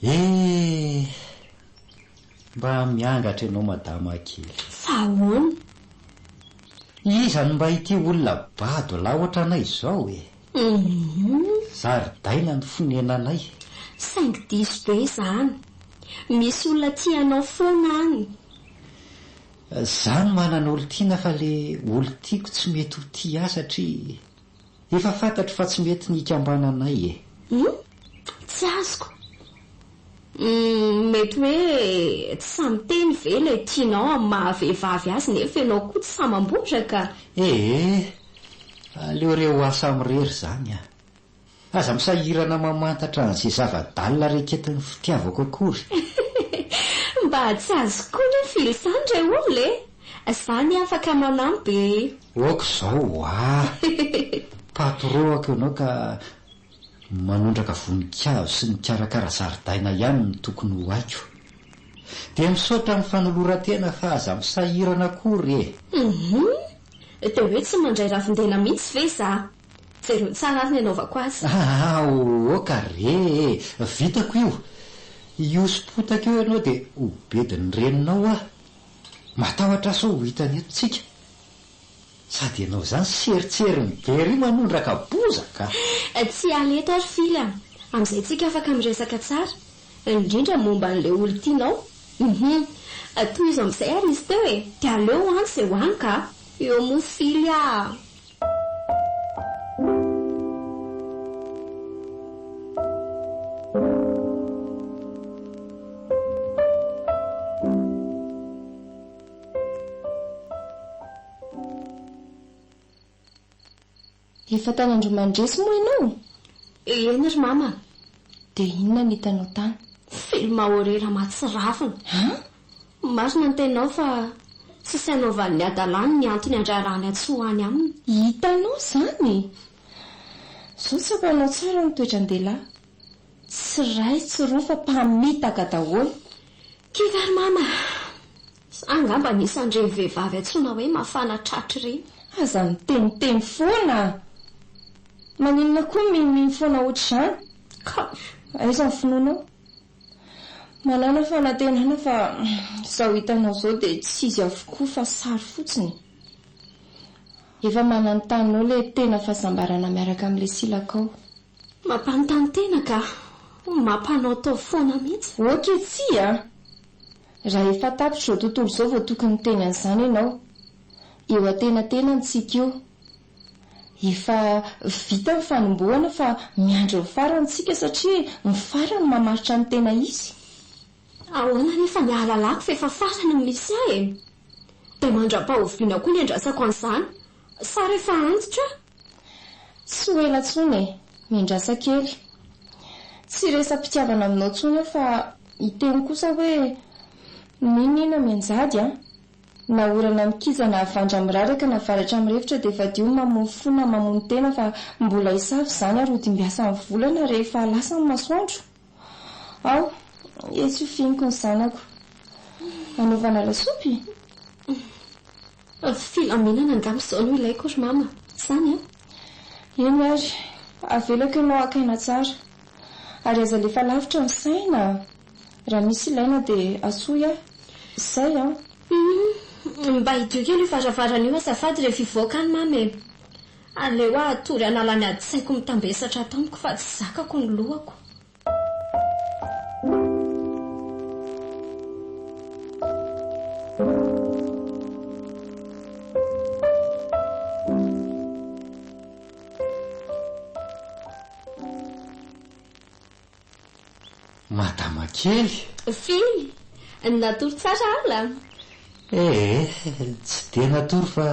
Eh! Mba miangatra ianao madama kely. Fa ahoana? Iza no mba ity olona bado lahy ohatranay izao e? Hum. Zaridaina ny fonenanay. Saingy diso be izany. Misy olona tia anao foana any. Za no manana olon-tiana fa le olon-tiako tsy mety ho tia ahy satria efa fantatro fa tsy mety ny hikambananay e. Hum? Tsy azoko. Hum, mety hoe tsy sahy miteny ve ilay tianao amin'ny maha vehivavy azy nefa ianao koa tsy sahy mamboraka? Ee, aleo re ho ahy samirery izany a. Aza misahirana mamantatra an'izay zava-dalina reketin'ny fitiavako akory. Mba tsy azoko koa anie fily izany re olona e! Za anie afaka manampy e! Ok izao ho'a! Patron-ako ianao ka manondraka voninkazo sy mikarakara zaridaina ihany no tokony ho haiko. Dia misaotra amin'ny fanoloran-tena fa aza misahirana akory e! Hum! Dia hoe tsy mandray ravin-dena mihitsy ve za? Jereo tsara ary ny anaovako azy. Aa ok re e! Vitako io! Hihoso-potaka eo ianao dia ho bedin'ny reninao aho. Matahotra aho sao ho hitany eto tsika. Sady ianao izany serintseriny be ery manondraka bozaka a! Tsy hiala eto aho ry Fily a! Amin'izay tsika afaka miresaka tsara. Indrindra momba an'ilay olon-tianao. Hum! Tohizo amin'izay ary izy teo e! Dia aleo ho any izay ho any ka! Eo moa Fily a! Efa tany Andromandresy moa ianao? Eny ry mama. Dia inona no hitanao tany? Film horreur mahatsiravina. An? Marina ny teninao fa tsisy hanaovan'ny hadalany ny antony handrarany ahy tsy ho any aminy. Hitanao izany? Izao tsapanao tsara ny toetran-dehilahy. Tsy iray tsy roa fa mpamitaka daholo. Kivy ary mama a! Za angamba anisan'ireny vehivavy antsoina hoe mafana tratra ireny. Aza miteniteny foana a! Maninona koa minomino foana ohatr'izany? Ka aiza ny finoanao? Manàna fanantenana fa izao hitanao izao dia tsy izy avokoa fa sary fotsiny. Efa mananontanona ao ilay tena fahasambarana miaraka amin'ilay silakao. Mampanontany tena ka! Mampanaotao foana mihitsy. Ok tsia a! Raha efa tapitra izao tontolo izao vao tokony hiteny an'izany ianao. Eo antenatenany tsika io. Efa vita ny fanombohana fa miandry ny farany tsika satria ny farany no mamaritra ny tena izy. Ahoana anefa ny ahalalako fa efa farany ny misy ahy e? Dia mandra-pahoviana koa ny andrasako an'izany? Sa rehefa antitra aho? Tsy ho ela intsony e! Miandrasa kely. Tsy hiresam-pitiavana aminao intsony aho fa hiteny kosa hoe n'inon'inona mianjady an! Na orana mikija na havandra miraraka na varatra mirefotra dia fadio ny mamono fo na mamono tena fa mbola hisava izany ary ho dimbiasan'ny volana rehefa lasa ny masoandro. Ao, etsy ho fihiniko ny zanako. Hanaovana lasopy? Filaminana angamba izao no ilaiko ry mama, izany an? Eny ary, avelako ianao haka aina tsara. Ary aza alefa lavitra ny saina a! Raha misy ilaina dia antsoy aho. Izay an! Hum, mba hidio kely io varavarana io azafady rehefa hivoaka any mama e! Aleo aho hatory hanala ny adin-tsaiko mitambesatra ato amiko fa tsy zakako ny lohako. Madama kely! Fily! Natory tsara ala? Ee, tsy dia natory fa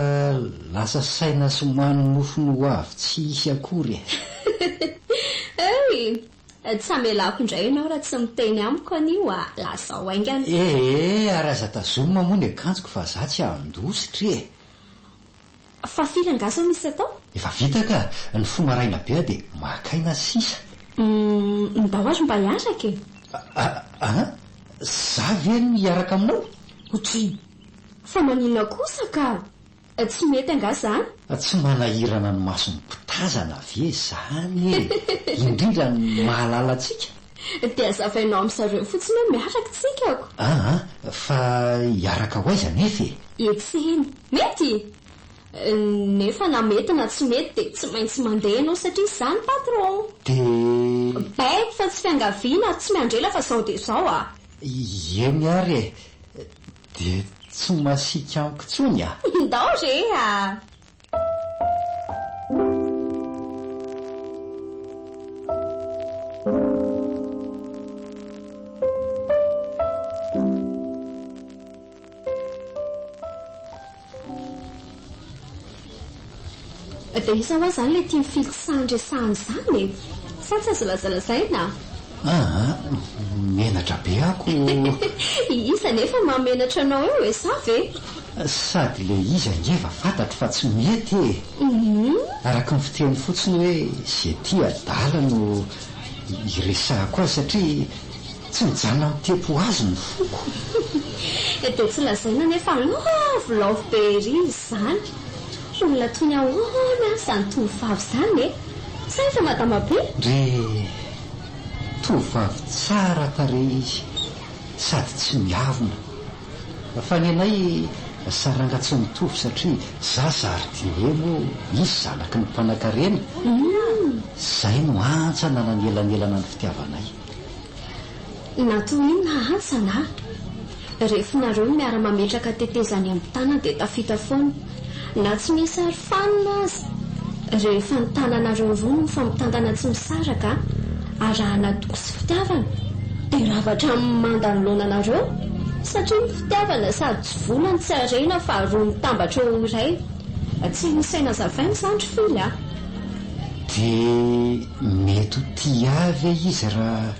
lasa saina sy manonofy ny ho avy tsy hisy akory e! Euy! Tsy hamelako indray ianao raha tsy miteny amiko anio a! Lazao haingana. Ee, ary aza tazomina moa ny akanjoko fa za tsy handositra e! Fa firy angaha izao misy atao? Efa vita ka! Ny fo maraina be aho dia maka aina sisa. Humm, ndao ary mba hiaraka e! An? Za ve no hiaraka aminao? Otri! Fa maninona kosa ka? Tsy mety angaha izany? Tsy manahirana ny mason'ny mpitazana ve izany e? Indrindra ny mahalala antsika? Dia azavainao amin-dry zareo fotsiny hoe miaraka tsika ko! An, fa hiaraka ho aiza anefa e? Etsy eny. Mety? Nefa na mety na tsy mety dia tsy maintsy mandeha ianao satria izaho ny patron. Dia. Baiko fa tsy fiangaviana ary tsy miandry ela fa izao dia izao a! Eny ary e! Dia tsy masiaka amiko intsony a! Ndao re a! Dia iza hoa izany ilay tian'i Fily tsy sahy niresahana izany e? Sa tsy azo lazalazaina? Aa, menatra be aho ko. Iza anefa mahamenatra anao eo e, sa ve? Sady ilay izy ange efa fantatro fa tsy mety e! Araka ny fiteny fotsiny hoe izay tia adala no iresahako azy satria Tsy mijanona mitepo ho azy ny foko. Dia tsy lazaina anefa love love be ery izany. Olona toy ny ahoana ary izany tovovavy izany e? Sa efa madama be? Ndry, tovovavy tsara tarehy izy sady tsy miavona. Fa ny anay saranga tsy mitovy satria za jardinier moa izy zanaky ny mpanakarena. Izay no hantsana nanelanelana ny fitiavanay. Na toy inona hantsana a! Ref nareo no miara mametraka tetezana eny tanana dia tafita foana. Na tsy misy arofanina aza. Rehefa ny tananareo roa no mifampitantana tsy misaraka, arahana toky sy fitiavana, dia rava hatramin'ny manda anoloana anareo. Satria ny fitiavana sady tsy vola no tsy harena fa roa mitambatra ho iray. Tsy misy aina azavaina izany ry Fily a! Dia mety ho tia ahy ve izy raha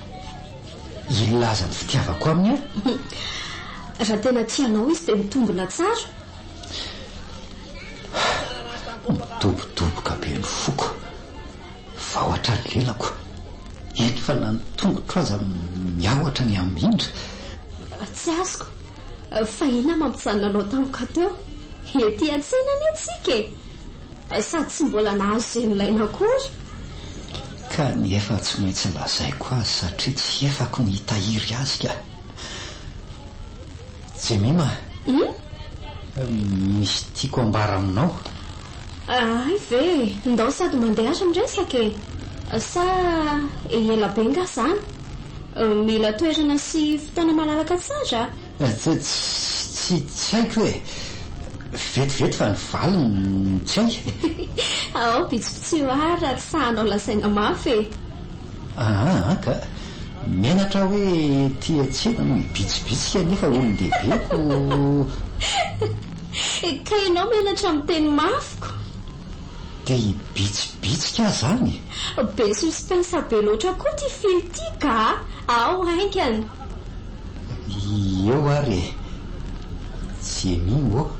hilaza ny fitiavako aminy aho? Raha tena tia anao izy dia mitombina tsara. Midobodoboka be ny foko, vao hatrany lelako. Eny fa na ny tongotro aza miahotra ny hamindra. Tsy azoko. Fa inona mampijanona anao tampoka teo? Ety an-tsena anie tsika e! Sady tsy mbola nahazo izay nilaina akory. Kanefa tsy maintsy lazaiko azy satria tsy efako ny hitahiry azy ka. Jemima, misy tiako ambara aminao. Hay ve e! Ndao sady mandeha ary miresaka e! Sa ela be nga zany? Mila toerana sy fotoana malalaka tsara? Tsy tsy tsy haiko e! Vetivety fa ny valiny no tsy hay. Ao bitsibitsio ary raha tsy sahanao lazaina mafy e! Aa ka! Menatra aho hoe ety an-tsena no hibitsibitsika nefa olon-dehibe ko. Ka ianao menatra miteny mafy ko! Dia hibitsibitsika aho izany? Be suspense be loatra koa ity fil ity ka! Ao haingana! Eo ary e! Jemima ô!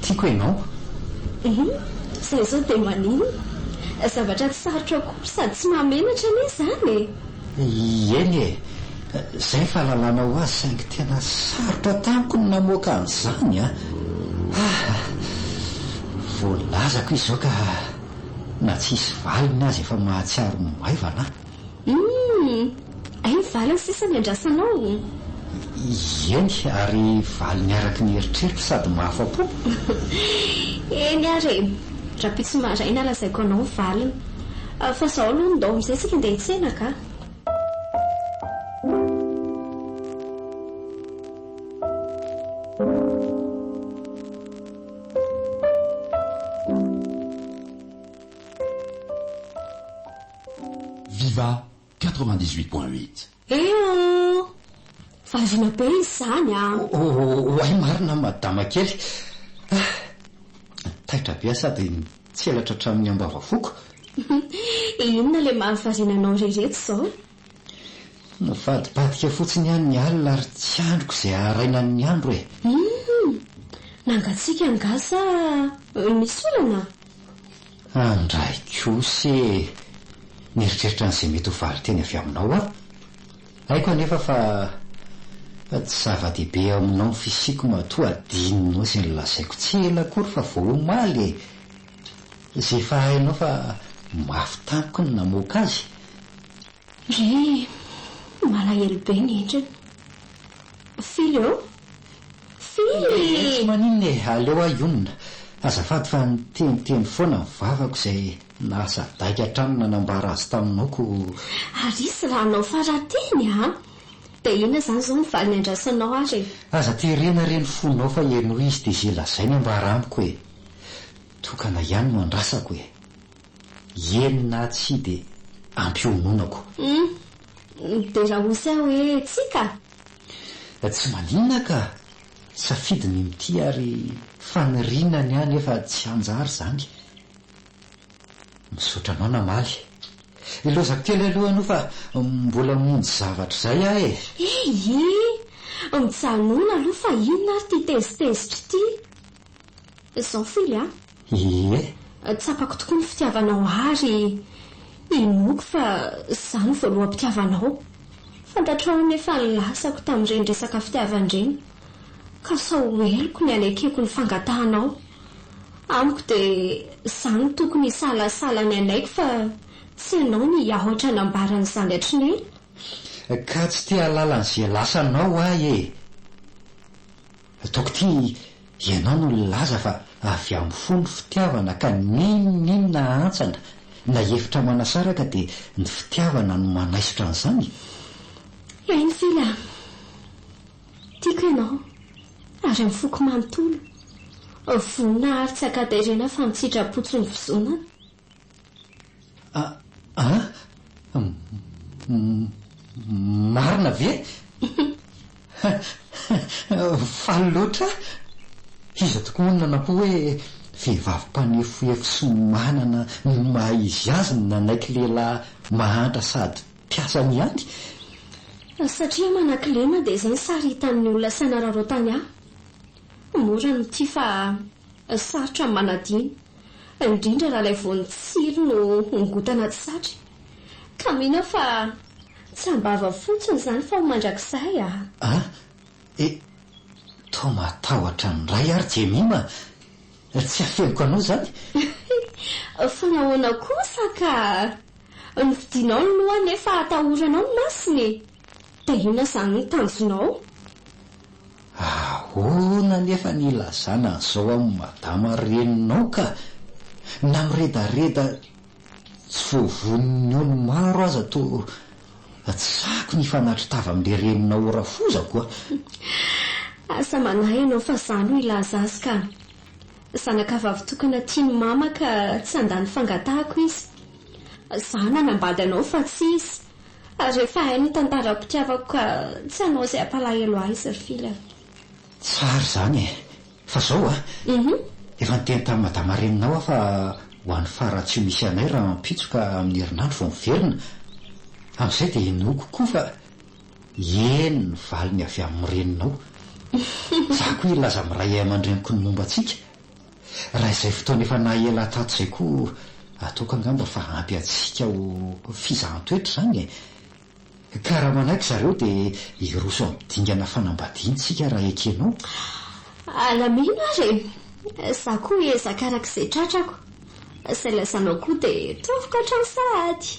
Tiako ianao. Izay izao dia maninona? Zavatra tsy sarotra akory sady tsy mahamenatra anie izany e! Eny e! Izay ny fahalalanao azy saingy tena sarotra tamiko ny namoaka an'izany an! Ah! Voalazako izy izao ka na tsy hisy valiny aza efa mahatsiaro maivana aho. Humm! Hay ny valiny sisa ny andrasanao? Eny, ary valiny araka ny eritreritro sady mahafa-po. Eny ary e! Rahampitso maraina lazaiko anao ny valiny. Fa izao aloha ndao amin'izay isika andeha hiantsena ka! Viva 98.8. Eh oh! Variana be izy izany an! Oay marina madama kely ah! Taitra be aho sady nitselatra hatramin'ny ambavafoko. Inona ilay mahavariana anao ry ireto izao? Nivadibadika fotsiny ihany ny alina ary tsy andriko izay haharaina ny andro e! Hum! Nangatsiaka angaha sa misy olana? Andray kosa e! Nieritreritra an'izay mety ho valinteny avy aminao aho. Haiko anefa fa tsy zava-dehibe aminao ny fisiako matoa adinonao izay nolazaiko tsy ela akory fa vao omaly e! Izay efa hainao fa mafy tamiko ny namoaka azy. Re, malahelo be ny endriny. Fily ô! Fily! Tsy maninona e, aleo aho hionona. Azafady fa niteniteny foana ny vavako izay nahasadaika hatrany nanambara azy taminao ko. Ary izy raha hanao farateny a! Dia inona izany izao ny valiny andrasanao ary e? Aza terena re ny fonao fa henoy izy dia izay lazainy ambara amiko e! Tokana ihany no andrasako e! Eny na tsia dia ampiononako. Hum! Dia raha osy aho hoe tsia ka? Tsy maninona ka! Safidy ny mitia ary faniriana ny ahy nefa tsy hanjary izany. Misaotra anao namaly. Ilaozako kely aloha aloha fa mbola hamonjy zavatra izay aho e! Eie! Mijanona aloha fa inona ary ity tezitezitra ity? Izao Fily a! Ie. Tsapako tokoa ny fitiavanao ahy ary inoako fa izaho no voaloham-pitiavanao. Fantatrao anefa ny lasako tamin'ireny resaka fitiavana ireny, ka sao ho heloko ny hanekeko ny fangatahanao. Amiko dia izaho no tokony hisalasala ny hanaiky fa tsy ianao ny hiahotra nambaran'izany hatry ny ela. Ka tsy te hahalala an'izay lasanao aho e! Ataoko ity ianao no nilaza fa avy amin'ny fo ny fitiavana ka n'inon'inona ahantsana na hevitra manasaraka dia ny fitiavana no manaisotra an'izany? Eny Fily a! Tiako ianao ary amin'ny foko manontolo. Vonona ary tsy ankaterena fa an-tsitrapo tsy novozonana. A a! Marina ve? Faly loatra aho! Iza tokoa moa no nanampo hoe vehivavy mpanefoefo sy manana ny maha izy azy no nanaiky lehilahy mahantra sady mpiasany ihany? Satria manan-kilema dia izay ny sary hitan'ny olona sy anararaotany ahy. Mora ny mitia fa sarotra ny manadino. Indrindra raha ilay voan-tsilo no hongotana tsy satry. Ka mino aho fa tsy am-bava fotsiny izany fa ho mandrakizay a! A! E! Toa matahotra ny ray ary Jemima! Tsy afeniko anao izany! Fa nahoana kosa ka? Novidianao ny lohany nefa atahoranao ny masony e! Dia inona izany ny tanjonao? Ahoana anefa ny hilazana an'izao amin'i madama reninao ka? Na miredareda tsy voavonon'ny ony maro aza toa tsy sahiko ny hifanatri-tava amin'ilay reninao rafozako a! Aza manahy ianao fa izaho no hilaza azy ka! Zanaka vavy tokana tian'i mama ka tsy handà ny fangatahako izy. Izaho nanambady anao fa tsy izy. Ary efa hainy ny tantaram-pitiavako ka tsy hanao izay hampalahelo ahy izy ry Fily a. Tsara izany e! Fa izao a! Efa niteny tamin'i madama reninao aho fa ho any Faratsiho misy anay rahampitso ka amin'ny herinandro vao miverina. Amin'izay dia inoako koa fa eny ny valiny avy amin'ny reninao. Izaho koa hilaza amin'ny ray aman-dreniko ny momba antsika. Raha izay fotoana efa naha ela tato izay koa ataoko angamba fa ampy antsika ho fizahan-toetra izany e! Ka raha manaiky zareo dia hiroso amin'ny dingana fanambadiana isika raha ekenao. Alamino ary e! Za koa hiezaka araka izay tratrako. Izay lazainao koa dia toviko hatrany sahady.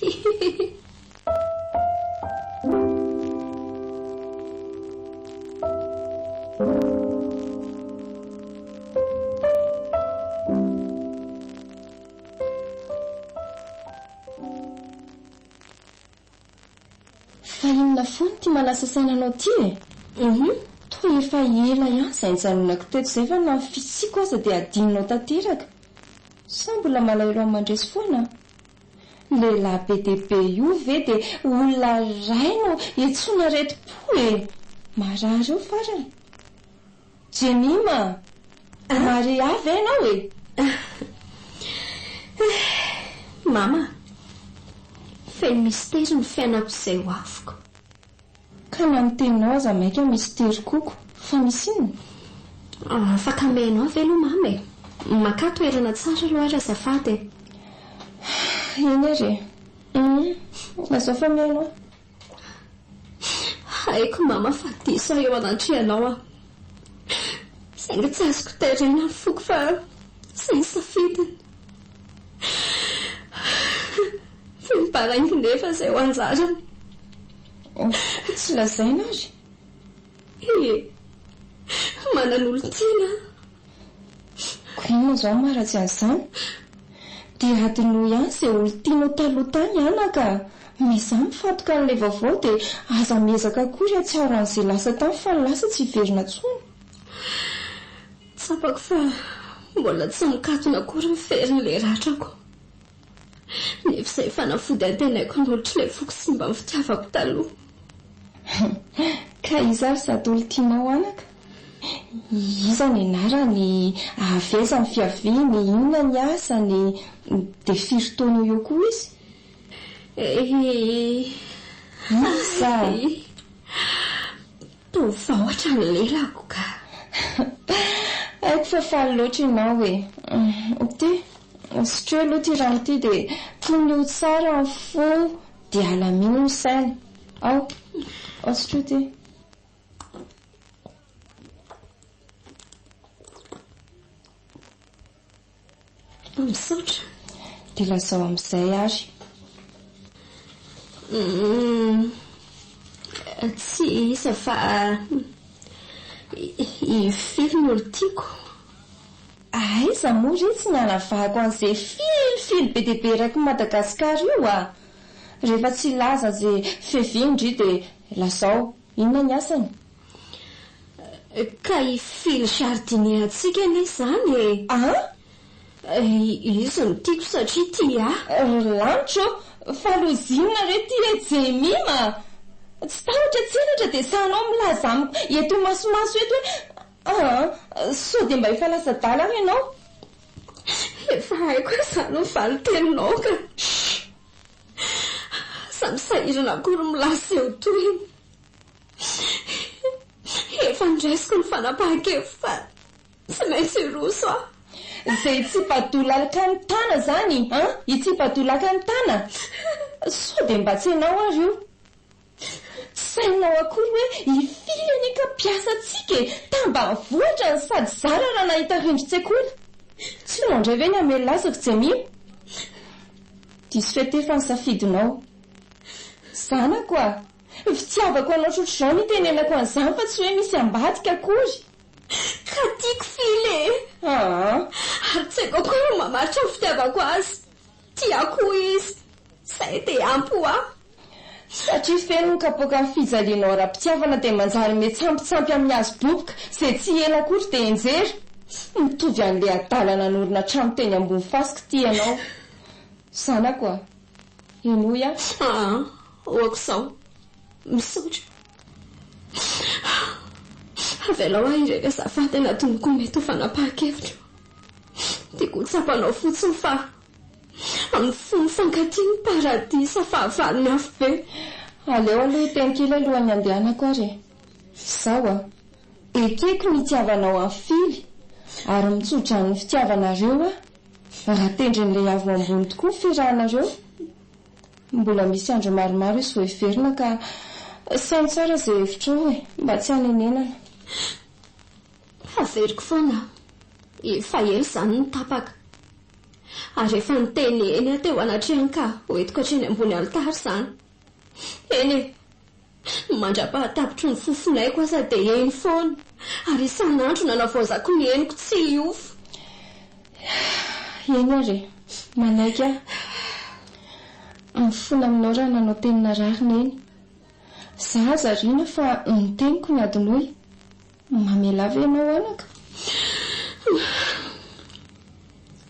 Fa inona foana ity manasa saina anao ity e? Hum, toa efa ela ihany izay nijanonako teto izay fa na ny fisiako aza dia adinonao tanteraka. Sa mbola malahelo an'i Mandresy foana? Lehilahy be dia be io ve dia olona iray no iantsoana aretim-po e? Marary eo farany. Jemima a! Maria ve ianao e? Mama, feno mistery ny fiainako izay ho aviko. Ka na ny teninao aza maika mistery koko, fa misy inona? Afaka mihaino ahy ve aloha mama e? Makà toerana tsara aloha ary azafady e. Eny ary e. Hum, lazao fa mihaino aho. Haiko mama fa diso aho eo anatrehanao aho. Saingy tsy azoko terena ny foko fa izay ny safidiny. Feno baraingo nefa izay ho anjarany. Koa tsy lazaina ary. Ie, manan'olon-tiana aho. Koa inona izao no maharatsy an'izany? Dia adinoy ihany izay olon-tianao taloha tany anaka a! Miezaha mifantoka amin'ilay vaovao dia aza miezaka akory hahatsiaro an'izay lasa tany fa ny lasa tsy hiverina intsony. Tsapako fa mbola tsy mikatona akory ny ferin'ilay ratrako. Nefa izay fanafody antenaiko hanolotra ilay foko simba ny fitiavako taloha. Ka iza ary izato olon-tianao anaka? Iza ny anarany, avy aiza ny fiaviany, inona ny asany, dia firy taona eo eo koa izy? Iza? Toa vahotra ny lelako ka. Haiko fa faly loatra ianao e. Ity, sotroy aloha ity rano ity dia tonio tsara ny fo dia alamino ny saina. Ao, ao sotroy ity. Misaotra. Dia lazao amin'izay ary. Humm. Tsy iza fa i Fily no olon-tiako. Aiza moa re tsy nianavahako an'izay fily fily be dia be eraky Madagascar io a! Rehefa tsy hilaza ze fiaviany ndry dia lazao, inona ny asany? Ka i Fily jardinier antsika anie izany e! An? Izy no tiako satria tia ahy. Ry lanitra ô! Fa loza inona re ity e Jemima a! Tsy tahotra tsy henatra dia sahinao milaza amiko eto imasomaso eto hoe aa! Sao dia mba efa lasa adala ary ianao? Efa haiko izany ny valin-teninao ka! Chut! Aza misahirana akory milaza eo tohiny. Efa noraisiko ny fanapahan-kevitro fa tsy maintsy hiroso aho. Izay hitsipa-dolaka ny tana izany an! Hitsipa-dolaka ny tana? Sao dia mba tsy ianao ary io? Tsy sainao akory hoe i Fily anie ka mpiasantsika e! Tambanivohitra no sady zara raha nahita rindrin-tsekoly. Tsy. Tianao indray ve ny hamelona azy ry Jemima? Diso fetefa ny safidinao. Zanako a! Fitiavako anao trotr'izao no itenenako an'izany fa tsy hoe misy ambadika akory. Ka tiako Fily e! Aa! Ary tsy haiko akory ny mamaritra ny fitiavako azy. Tiako izy. Izay dia ampy ho ahy. Satria feno ny kapoakan'ny fijalianao ara-pitiavana dia manjary miantsampitsampy amin'ny hazo boboka izay tsy ela akory dia enjera. Mitovy an'ilay adala nanorina trano teny ambony fasika ity ianao. Zanako a! Henoy aho. Aa! Ahoako izao. Misaotra. Avelao aho irery azafady anatin'ny koa mety ho fanapahan-kevitro. Tiako ho tsapanao fotsiny fa Amin'ny fo mifankatia ny paradisa fahavalon'ny afobe. Aleo aloha hiteny kely alohan'ny handehanako ary e. Izao a. Ekeko ny hitiavanao an'i Fily ary mitso-drano ny fitiavanareo aho raha tendrin'ilay avo ambony tokoa ny fiarahanareo. Mbola misy andro maromaro izy vao hiverina ka saino tsara izay hevitrao e, mba tsy hanenenana. Averiko foana, efa ela izany no tapaka. Ary efa niteny eny aho teo anatrehany ka hoentiko hatreny ambony alitara izany. Eny e! Mandra-pahatapitry ny fofonaiko aza dia eny foana, ary isan'andro nanavaozako ny henoko tsy hiofo. Eny ary e! Manaiky aho. Mifona aminao raha nanao teny narary Neny. Za aza ariana fa ny teniko ny adinoy. Mamelà ve ianao anaka?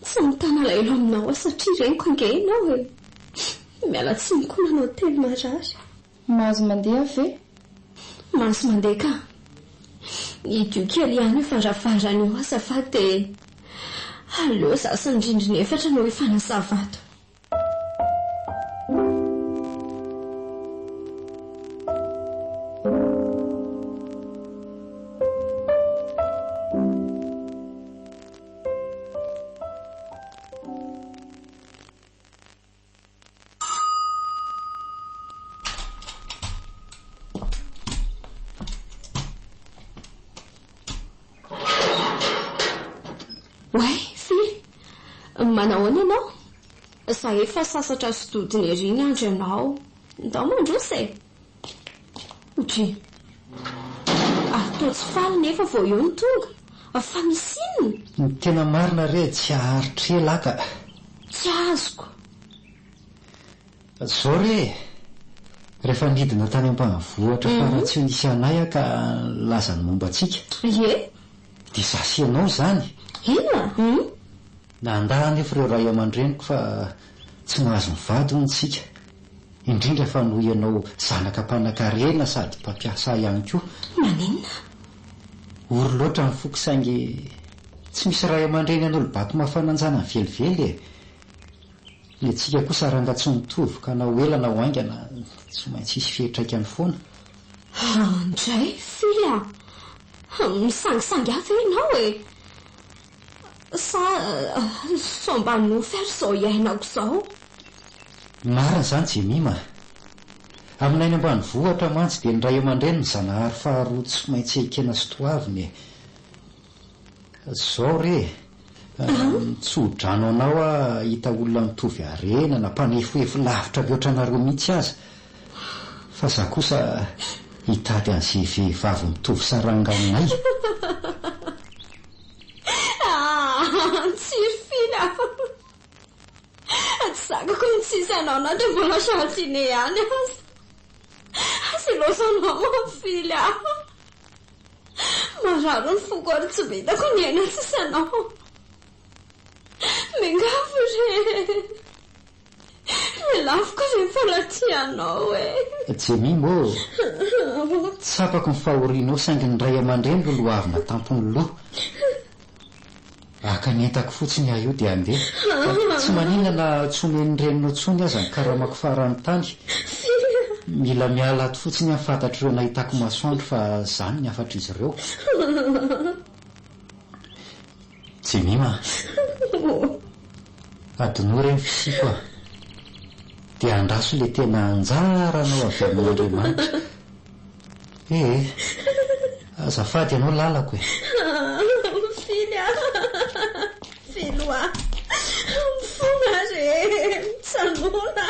Tsy mitana alahelo aminao aho satria reniko ange ianao e! Miala tsiny koa nanao teny marary. Mahazo mandeha ve? Mahazo mandeha ka. Hidio kely ihany io varavarana io azafady dia aleo za sy ny rindrina efatra no hifanazava ato. Oay, Fily! Manahoana ianao? Za efa sasatra sy dodona ery ny andry anao. Ndao mandroso e! Dry. Ary toa tsy faly nefa vao eo no tonga. Fa misy inona? Ny tena marina re tsy haharitra ela ka. Tsy azoko. Zao re e! Rehefa nidina tany ambanivohitra Faratsiho nisy anay aho ka nilaza ny momba antsika. Ie. Dia za sy ianao izany. Inona? Hum? Nandà anefa ireo ray aman-dreniko fa tsy mahazo mivady hono isika. Indrindra fa noho ianao zanaka mpanankarena sady mpampiasa ahy ihany koa. Maninona? Ory loatra ny foko saingy tsy misy ray aman-dreny hanolo-bato mafana an-janany velively e! Ny antsika kosa ranga tsy mitovy ka na ho ela na ho haingana tsy maintsy hisy fiantraikany foana. Andray, Fily a! Misangisangy ahy ve ianao e? Sa sao mba nofy ary izao iainako izao? Marina izany Jemima a! Aminay any ambanivohitra mantsy dia ny ray aman-dreny no zanahary faharoa tsy maintsy ekena sy toavina e! Zao re e! Mitso-drano anao aho hahita olona mitovy harena na mpanefoefo lavitra mihoatra anareo mihitsy aza. Fa za kosa hitady an'izay vehivavy mitovy saranga aminay. Ah, tsiry fila a! Tsy zakako ny tsisy anao na dia mbola chantinet ihany aza. Aza ilaozanao mampifidy ahy. Marary ny foko ary tsy vitako ny hiaina tsisy anao. Miangavy re! Lelafiko rehefa raha tia anao e! Jemima ô! Tsapako ny fahorianao saingy ny ray aman-dreny ro loavina tampon'ny loha. Haka ny entako fotsiny aho io dia handeha. Tsy maninona na tsy omen'ny reninao intsony aza ny karamako farany tany. Mila miala ato fotsiny aho fantatr'ireo nahitako masoandro fa izany ny hafatr'izy ireo. Jemima a! Adinoy re ny fisiako a! Dia andraso ilay tena anjaranao avy amin'Andriamanitra. Ee, azafady ianao lalako e! Fily a! Fily. izany hoa. Mifona re e! Mijanona.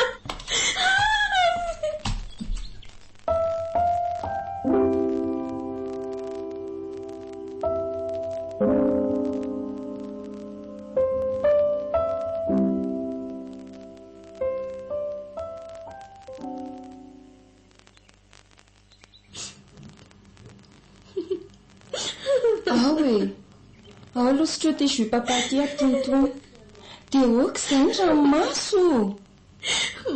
Ao e! Ao aloha sotroy ity jus papa ity atonitony. Dia ok izay ny ranomaso!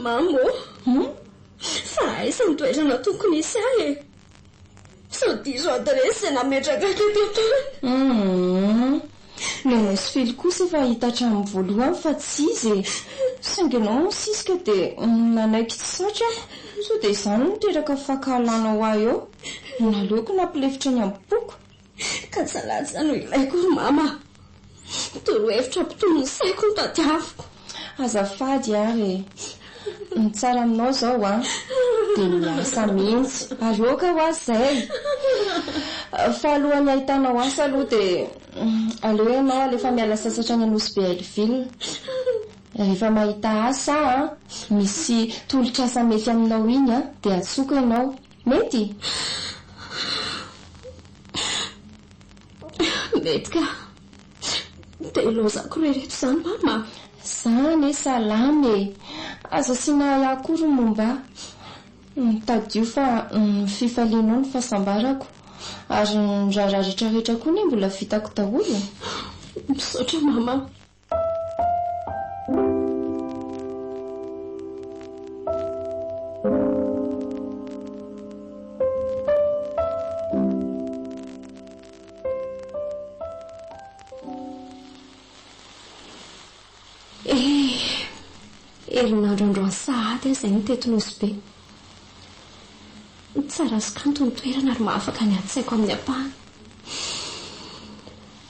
Mamo ô! Hum? Fa aiza ny toerana tokony hisy ahy e? Sao diso adiresy izay nametraka ahy teto an-tany? Hum! Nenay sy Fily kosa efa hita hatramin'ny voalohany fa tsy izy e! Saingy ianao nisisika dia nanaiky tsy satry aho. Sao dia izany no niteraka fankahalana ho ahy eo? Naleoko nampilefitra ny amim-poko. Ka tsalatsa no ilaiko ry mama a! Torohevitra hampitony ny saiko no tadiaviko. Azafady ary e! Ny tsara aminao izao an, dia miasa mihitsy. Ary ok ho azy izay. Fa alohan'ny hahitanao asa aloha dia aleo ianao alefa miala sasatra any Nosy Be Hellville. Rehefa mahita asa aho an, misy tolotr'asa mety aminao iny an, dia antsoiko ianao. Mety? Mety ka. Dia ilaozako re ireto izany mama a! Za anie salama e! Aza asiana ahiahy akory ny momba ahy. Tadidio fa ny fifalianao no fahasambarako. Ary ny raharaha rehetrarehetra koa anie mbola vitako daholo e! Misaotra mama a! Eh! Herinandro androany sahady aho izay no teto Nosy Be. Tsara sy kanto ny toerana ary mahafaka ny adi-tsaiko amin'ny ampahany.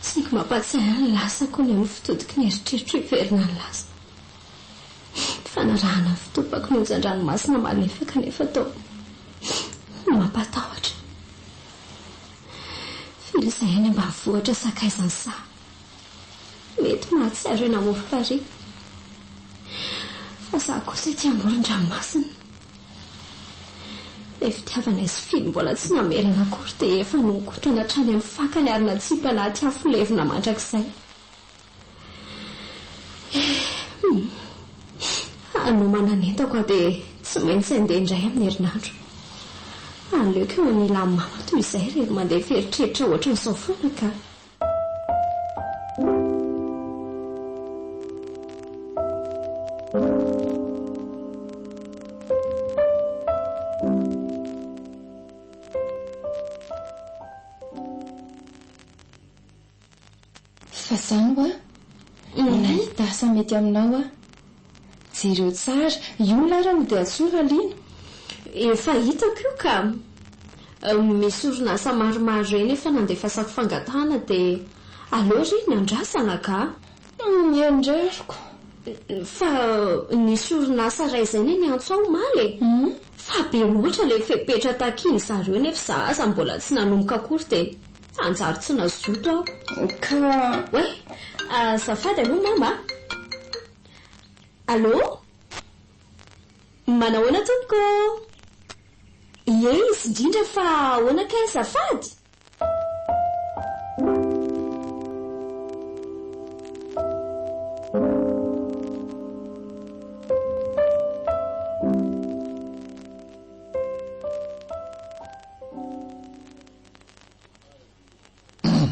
Saingy mampahatsiahy ahy ny lasa koa ny amin'ny fitodiky ny eritreritro hiverina ny lasa. Fanarahana ny fitopako ny onjan-dranomasina malefaka nefa toa mampatahotra. Firy izay any ambanivohitra sakaizan'ny saha. Mety mahatsiaro eny amorom-parihy. Fa izaho kosa ety amoron-dranomasina. Ilay fitiavanay sy Fily mbola tsy namerina akory dia efa nongotana hatrany amin'ny fakany ary natsipy anaty afo levona mandrakizay. Eh, hanomana ny entako aho dia tsy maintsy handeha indray amin'ny herinandro. Aleoko eo anilan'i mama toy izay irery mandefa eritreritra ohatran'izao foana ka. Fa zany hoa, nahita asa mety aminao aho. Jereo tsara, io ny laharana dia antsoy raha liana. Efa hitako io ka. Misy orinasa maromaro ireny efa nandefasako fangatahana dia aleo re ny andrasana ka. Miandrariko. Fa nisy orinasa iray izay anie niantso ahy omaly e. Fa be loatra ilay fepetra takian-dry zareo nefa izaho aza mbola tsy nanomboka akory dia hanjary tsy nazoto aho. Ka. Oay, azafady aloha mama a. Allô? Manahoana tompoko ô? Ie izy indrindra fa ahoana kay azafady?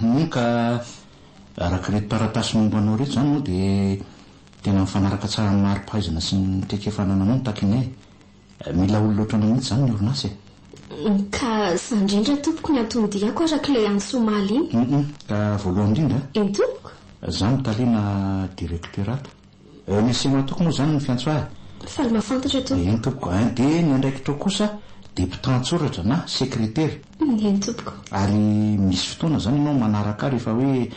Moa ka araka ireto taratasy momba anao ireto izany moa dia tena mifanaraka tsara amin'ny mari-pahaizana sy ny traikefa anananao ny takinay e. Mila olona ohatranao mihitsy izany ny orinasa e. Ka izany indrindra tompoko ny anton-diako araka ilay antso omaly iny. Hum ka voalohany indrindra. Eny tompoko. Izaho no tale na directeur ato. Monsieur Matoky moa izany no fiantso ahy. Faly mahafantatra tompoko. Eny tompoko. Dia ny andraikitrao kosa dia mpitantsoratra na sekretera. Eny tompoko. Ary misy fotoana izany ianao manaraka ahy rehefa hoe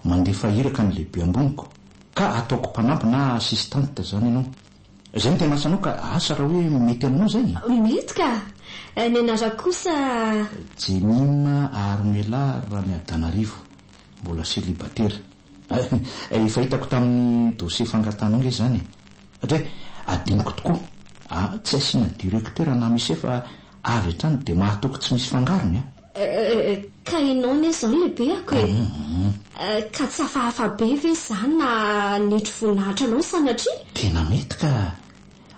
mandefa iraka ny lehibe amboniko. Ka ataoko mpanampy na assistante izany ianao. Izay no tena asanao ka asa raha hoe mety aminao izay? Mety ka! Ny anarako kosa. Jemima Armela Ramiadanarivo. Mbola selibatera. Efa hitako tamin'ny dossier fangatanao nge izany e. Satria adinoko tokoa. Ah, tsy asiana directeur na monsieur fa avy hatrany dia mahatoky tsy misy fangarony a. Ka ianao anie izao no lehibeako e. Ka tsy hafahafa be ve izany na nitro voninahitra anao sanatria? Tena mety ka!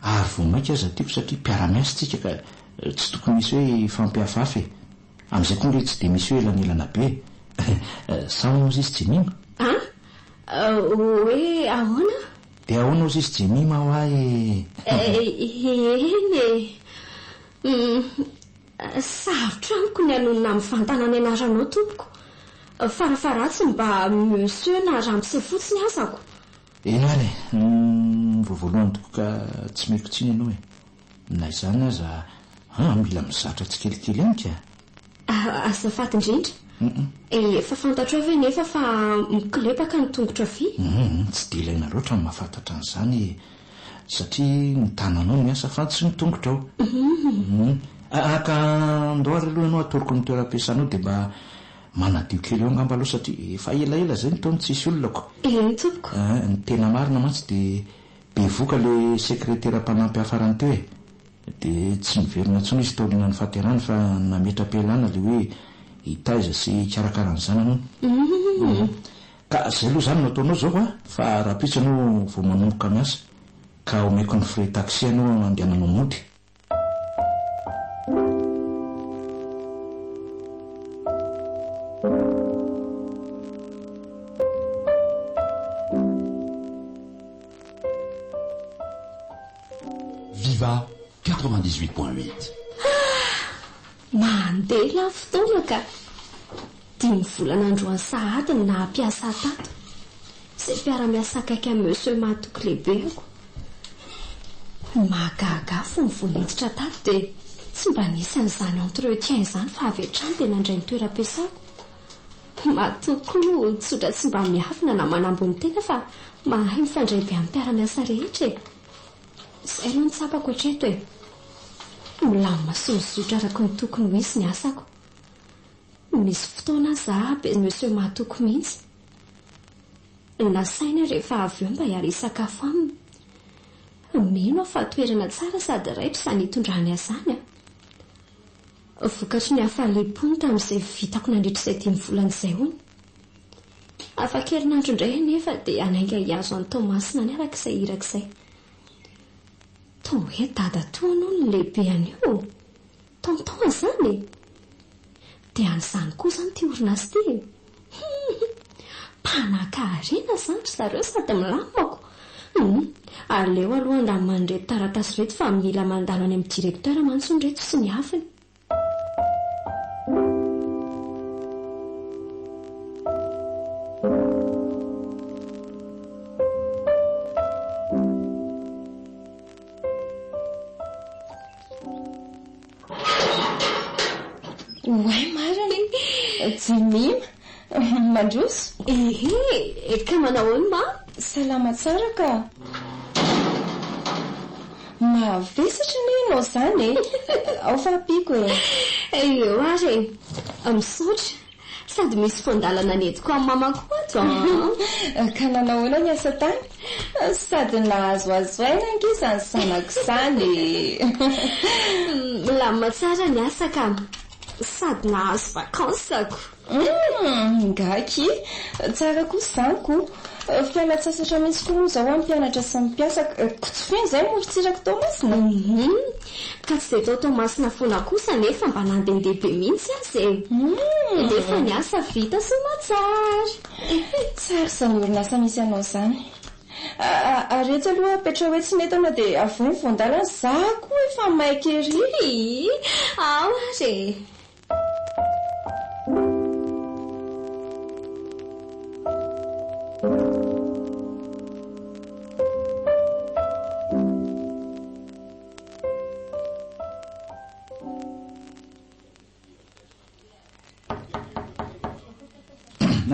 Ary vao mainka aza tiako satria mpiara-miasa tsika ka tsy tokony hisy hoe hifampihafahafa e! Amin'izay koa nge tsy dia misy hoe elanelana be e! Sa hono ozy izy Jemima? An? Hoe ahoana? Dia ahoana ozy izy Jemima hoa e? Eny e! Sarotra amiko ny hanonona mivantana ny anaranao tompoko. Farafaharatsiny mba Monsieur na Ramose fotsiny azako. Eny ary e! Ny vao voalohany tokoa ka tsy meko tsiny ianao e! Na izany aza an, mila mizatra tsikelikely ihany ka! Azafady indrindra. Efa fantatrao ve nefa fa mikolepaka ny tongotra havia? Hum, tsy dia ilaina loatra ny mahafantatra an'izany e! Satria ny tananao no miasa fa tsy ny tongotrao. Hum. Ka andao ary aloha ianao atoroko ny toeram-piasanao dia mba manadio kely eo angamba aloha satria efa elaela izay ny taona tsisy olona ko. Eny tompoko. Ny tena marina mantsy dia bevoka ilay sekretera mpanampy ahy farany teo e. Dia tsy niverina intsony izy taorian'ny fahaterahany fa nametra-pialana ilay hoe hitaiza sy hikarakara ny zanany hono. Ka zay aloha zany no ataonao zao a, fa rahampitso ianao vao manomboka miasa, ka omeko ny frais taxi ianao andehananao mody. Viva 98.8. Ah! Mandeha lany fotoana ka! Dimy volana androany sahady no naha-mpiasa ahy tato. Izay mpiara-miasa akaiky amin'i Monsieur Mahatoky lehibeko. Ny mahagaga ahy fony vao niditra tato dia tsy mba nisy an'izany entretien izany fa avy hatrany dia nandray ny toeram-piasako. Mahatoky koa moa tsotra tsy mba miavona na manambony tena fa mahay mifandray be amin'ny mpiara-miasa rehetra e! Izay aloha no tsapako hatreto e! Milamina sy mizotra araka ny tokony ho izy ny asako. Misy fotoana aza aho be Monsieur Mahatoky mihitsy. Nasainy aho rehefa avy eo mba hiara-hisakafo aminy. Mino aho fa toerana tsara sady raitra izany hitondrany ahy izany an! Vokatry ny hafaliam-pony tamin'izay vitako nandritra izay dimy volana izay hono. Afaka-herinandro indray anefa dia hanainga hihazo an'i Toamasina any araka izay iraka izay. Toa hoe dadatoa hono ny lehibe an'io. Tonton izany e! Dia an'izany koa izany ity orinasa ity e! Hum! Mpanankarena izany ry zareo sady milamako. Hum! Aleo aloha handamina an'ireto taratasy ireto fa mila mandalo any amin'ny directeur mantsy hono ireto sy ny havany. Oay marina e! Jemima, mandroso? Ehe, ka manao ahoana ma? Salama tsara ka! Mavesatra anie ianao izany e! Ao fa ampiako e! Eo ary e! Misaotra! Sady misy voan-dalana nentiko amin'i mama koa ato an! Ka nanao ahoana ny asa tany? Sady nahazoazo aina ange izany zanako izany e! Milamina tsara ny asa ka! Sady nahazo vacances-ko! Humm! Nga akia! Tsara kosa izany ko! Fialan-tsasatra mihitsy koa moa izao ho an'ny mpianatra sy ny mpiasa ko tsy feno izay morontsirak'i Toamasina? Humm! Ka tsy dia tao Toamasina foana kosa anefa mba nandehandeha be mihitsy aza e! Humm! Nefa ny asa vita soamatsara! Tsara izany orinasa misy anao izany. Ary etsy aloha apetraho etsy ny entana dia avohay ny voan-dalana, za koa efa maika ery! Hii! Ao ary e!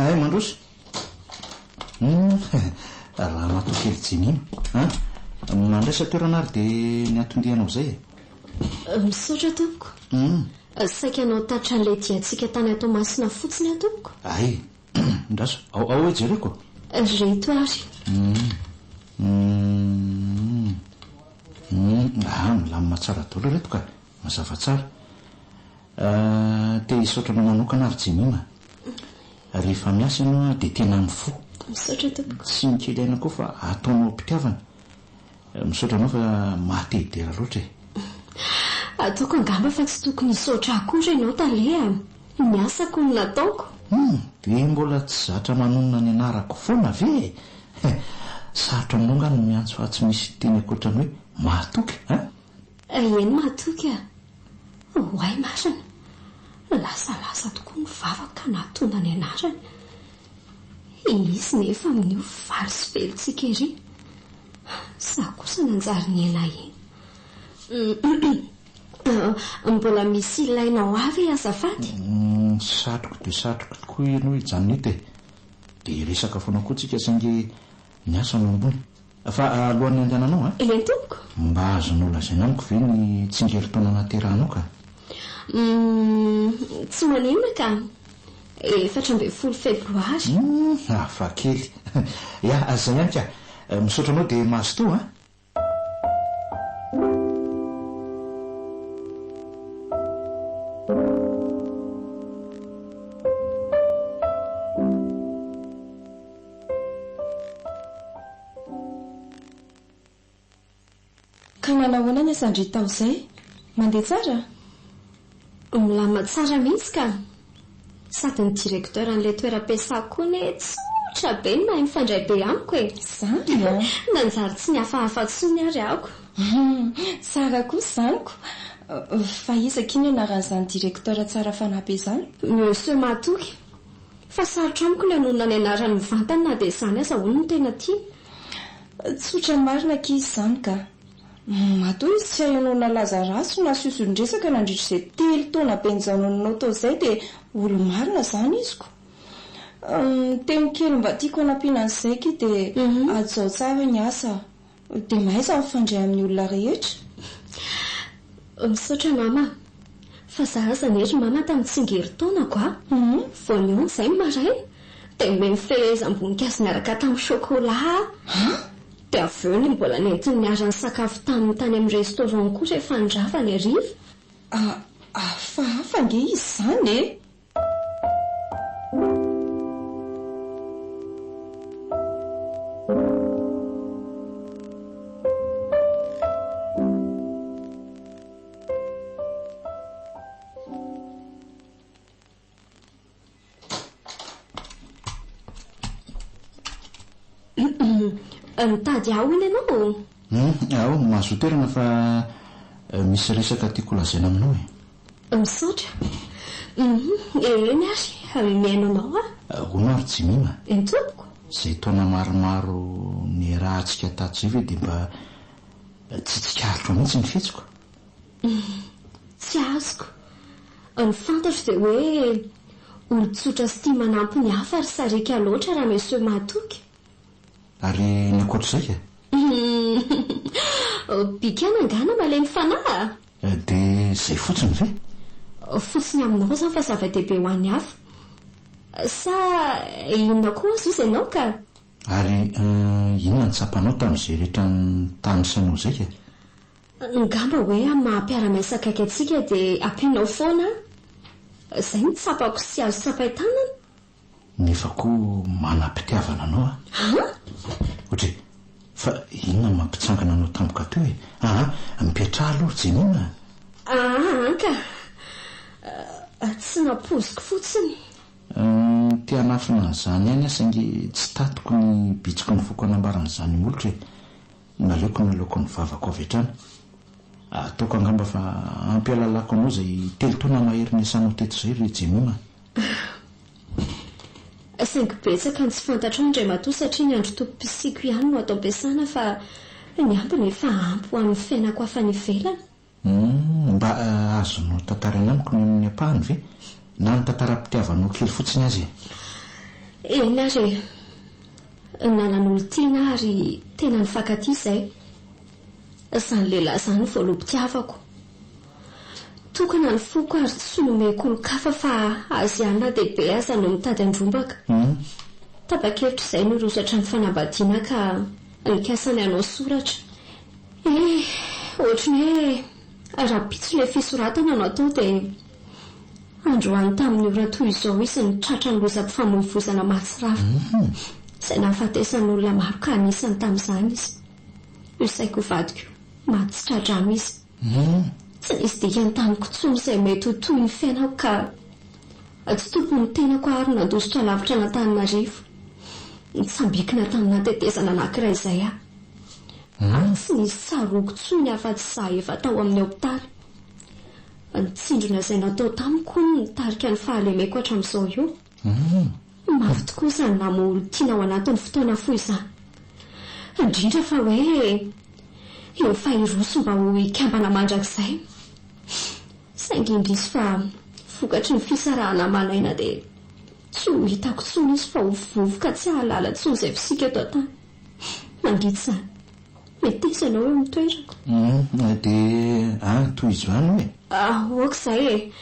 Ay, mandroso. Hmm, ramatoa kely Jemima, an? Mandraisa toerana ary dia ny anton-dianao izay e. Misaotra tompoko. Saika hanao tatitra an'ilay diantsika tany Toamasina fotsiny aho tompoko. Ay, ndraso, ao, ao hoe jereko. Ireto ary. Hum. Hum. Ah, milamina tsara daholo ireto ka. Mazava tsara. Te hisaotra anao manokana aho ry Jemima. Rehefa miasa ianao dia tena mifoha. Misaotra tompoko. Tsy mikely aina koa fa ataonao am-pitiavana. Misaotra anao fa maha te hidera loatra e. Ataoko angamba fa tsy tokony hisaotra akory ianao tale a! Ny asako no nataoko. Hum, dia mbola tsy zatra manonona ny anarako foana ve e? Sarotra aminao angaha ny miantso ahy tsy misy teny ankoatra ny hoe Mahatoky a? Eny Mahatoky a! Oay marina! Lasalasa tokoa ny vavako ka nahatonga ny anarany. Izy nefa amin'io faly sy velontsika ery. Za kosa nanjary nihenahena. Mbola misy ilainao ahy ve azafady? Satriko dia satriko tokoa ianao hijanona eto e! Dia hiresaka foana koa tsika saingy ny asa no ambony. Fa alohan'ny handehananao an! Eny tompoko. Mba azonao lazaina amiko ve ny tsingerin-taona nahaterahanao ka? Humm, tsy maninona ka. 14 febroary. Humm, hafa kely. Ya, zay ihany ka. Misaotra anao dia mazotoa an! Ka manahoana ny asan-dry tao izay? Mandeha tsara? Milamina tsara mihitsy ka! Sady ny directeur an'ilay toeram-piasako koa anie tsotra be no mahay mifandray be amiko e! Izany an! Nanjary tsy nihafahafa intsony ary aho. Tsara kosa izany ko! Fa iza akia ny anaran'izany directeur tsara fanahy be izany? Monsieur Mahatoky. Fa sarotra amiko ny hanonona ny anarany mivantana na dia izany aza hono no tena tiany. Tsotra marina akia izy izany ka. Matoa izy tsy hainao nalaza ratsy na siosion-dresaka nandritra izay telo taona be nijanonanao tao izay dia olo-marina izany izy ko. Ny teny kely mba tiako hanampiana an'izay akia dia hajao tsara ny asa dia mahaiza mifandray amin'ny olona rehetra. Misaotra mama a! Fa za aza anie ry mama tamin'ny tsingerin-taonako a! Vao nihaona izay ny maraina dia nomeny fehezam-boninkazo niaraka tamin'ny chocolat aho. Dia avy eo ny mbola nentiny niara-nisakafo taminy tany amin'ny restaurant koa rehefa nirava ny hariva. Hafahafa ange izy izany e! Mitady ahy hono ianao? Hum, ao, mahazoa toerana fa misy resaka tiako holazaina aminao e. Misaotra. Hum, eny ary, mihaino anao aho. Hono ary Jemima. Eny tompoko. Izay taona maromaro niarahantsika tato izay ve dia mba tsy tsikaritro mihitsy ny fihetsiko? Tsy azoko. Ny fantatro dia hoe olon-tsotra sy tia manampy ny hafa ary sariaka loatra raha Monsieur Mahatoky. Ary ny ankoatr'izay ka? Bikàna angaha na malemy fanahy a? Dia izay fotsiny ve? Fotsiny aminao izany fa zava-dehibe ho an'ny hafa. Sa inona koa aza ozy ianao ka? Ary inona no tsapanao tamin'izay rehetra notanisainao izay ka? Ngamba hoe amin'ny maha mpiara-miasa akaiky antsika dia ampianao foana aho. Izay no tsapako sy azo tsapain-tanana. Nefa koa manam-pitiavana anao aho. An? Ohatry e! Fa inona no mampitsangana anao tampoka teo e? Aa, mipetraha aloha ry Jemima a! Aa ka! Tsy nampoiziko fotsiny. Te hanafina an'izany ihany aho saingy tsy tatiko ny bitsiky ny foko hanambara an'izany imolotra e! Naleoko naleoko ny vavako avy hatrany. Ataoko angamba fa ampy halalako anao izay telo taona mahery niasanao teto izay ry Jemima. Saingy betsaka ny tsy fantatrao Andriamatoa satria ny andro tompom-pisiako ihany no ato am-piasana fa ny ambiny efa ampy ho an'ny fiainako hafa any ivelany. Humm, mba azonao tantaraina amiko ny amin'ny ampahany ve? Na ny tantaram-pitiavanao kely fotsiny aza e! Eny ary e! Nanan'olon-tiana aho ary tena nifankatia izay. Izany lehilahy izany no voaloham-pitiavako. Tokana ny foko ary tsy nomeko olon-kafa fa azy ihany na dia be aza no mitady handrombaka. Tapa-kevitra izay ny hiroso hatramin'ny fanambadiana ka nikasa ny hanao soratra. Eh, ohatry ny hoe rahampitso ilay fisoratana no atao dia androany tamin'ny ora toy izao izy no tratran'ny lozam-pifamoivoizana mahatsiravina izay nahafatesan'olona maro ka anisany tamin'izany izy. Io saika ho vadiko io, maty tsy tra-drano izy. Tsy nisy dikany tamiko intsony izay mety ho tohin'ny fiainako ka tsy tompon'ny tenako aho ary nandositra lavitra an'Antananarivo. Nitsambikina tamina tetezana anankiray izay aho. Ary tsy nisy tsaroako intsony afa-tsy izaho efa tao amin'ny hopitaly. Ny tsindrona izay natao tamiko hono nitarika ny fahalemeko hatramin'izao io. Mafy tokoa izany namoa olon-tiana ao anatin'ny fotoana fohy izany. Indrindra fa hoe efa hiroso mba ho hikambana mandrakizay. Saingy indrisy fa vokatry ny fisarahana aman'aina dia tsy ho hitako intsony izy fa ho vovoka tsy hahalala intsony izay fisiako eto an-tany. Mangidy izany. Meteza ianao eo amin'ny toerako. Hum, dia ah, tohizo ihany hono e. Aoka izay e.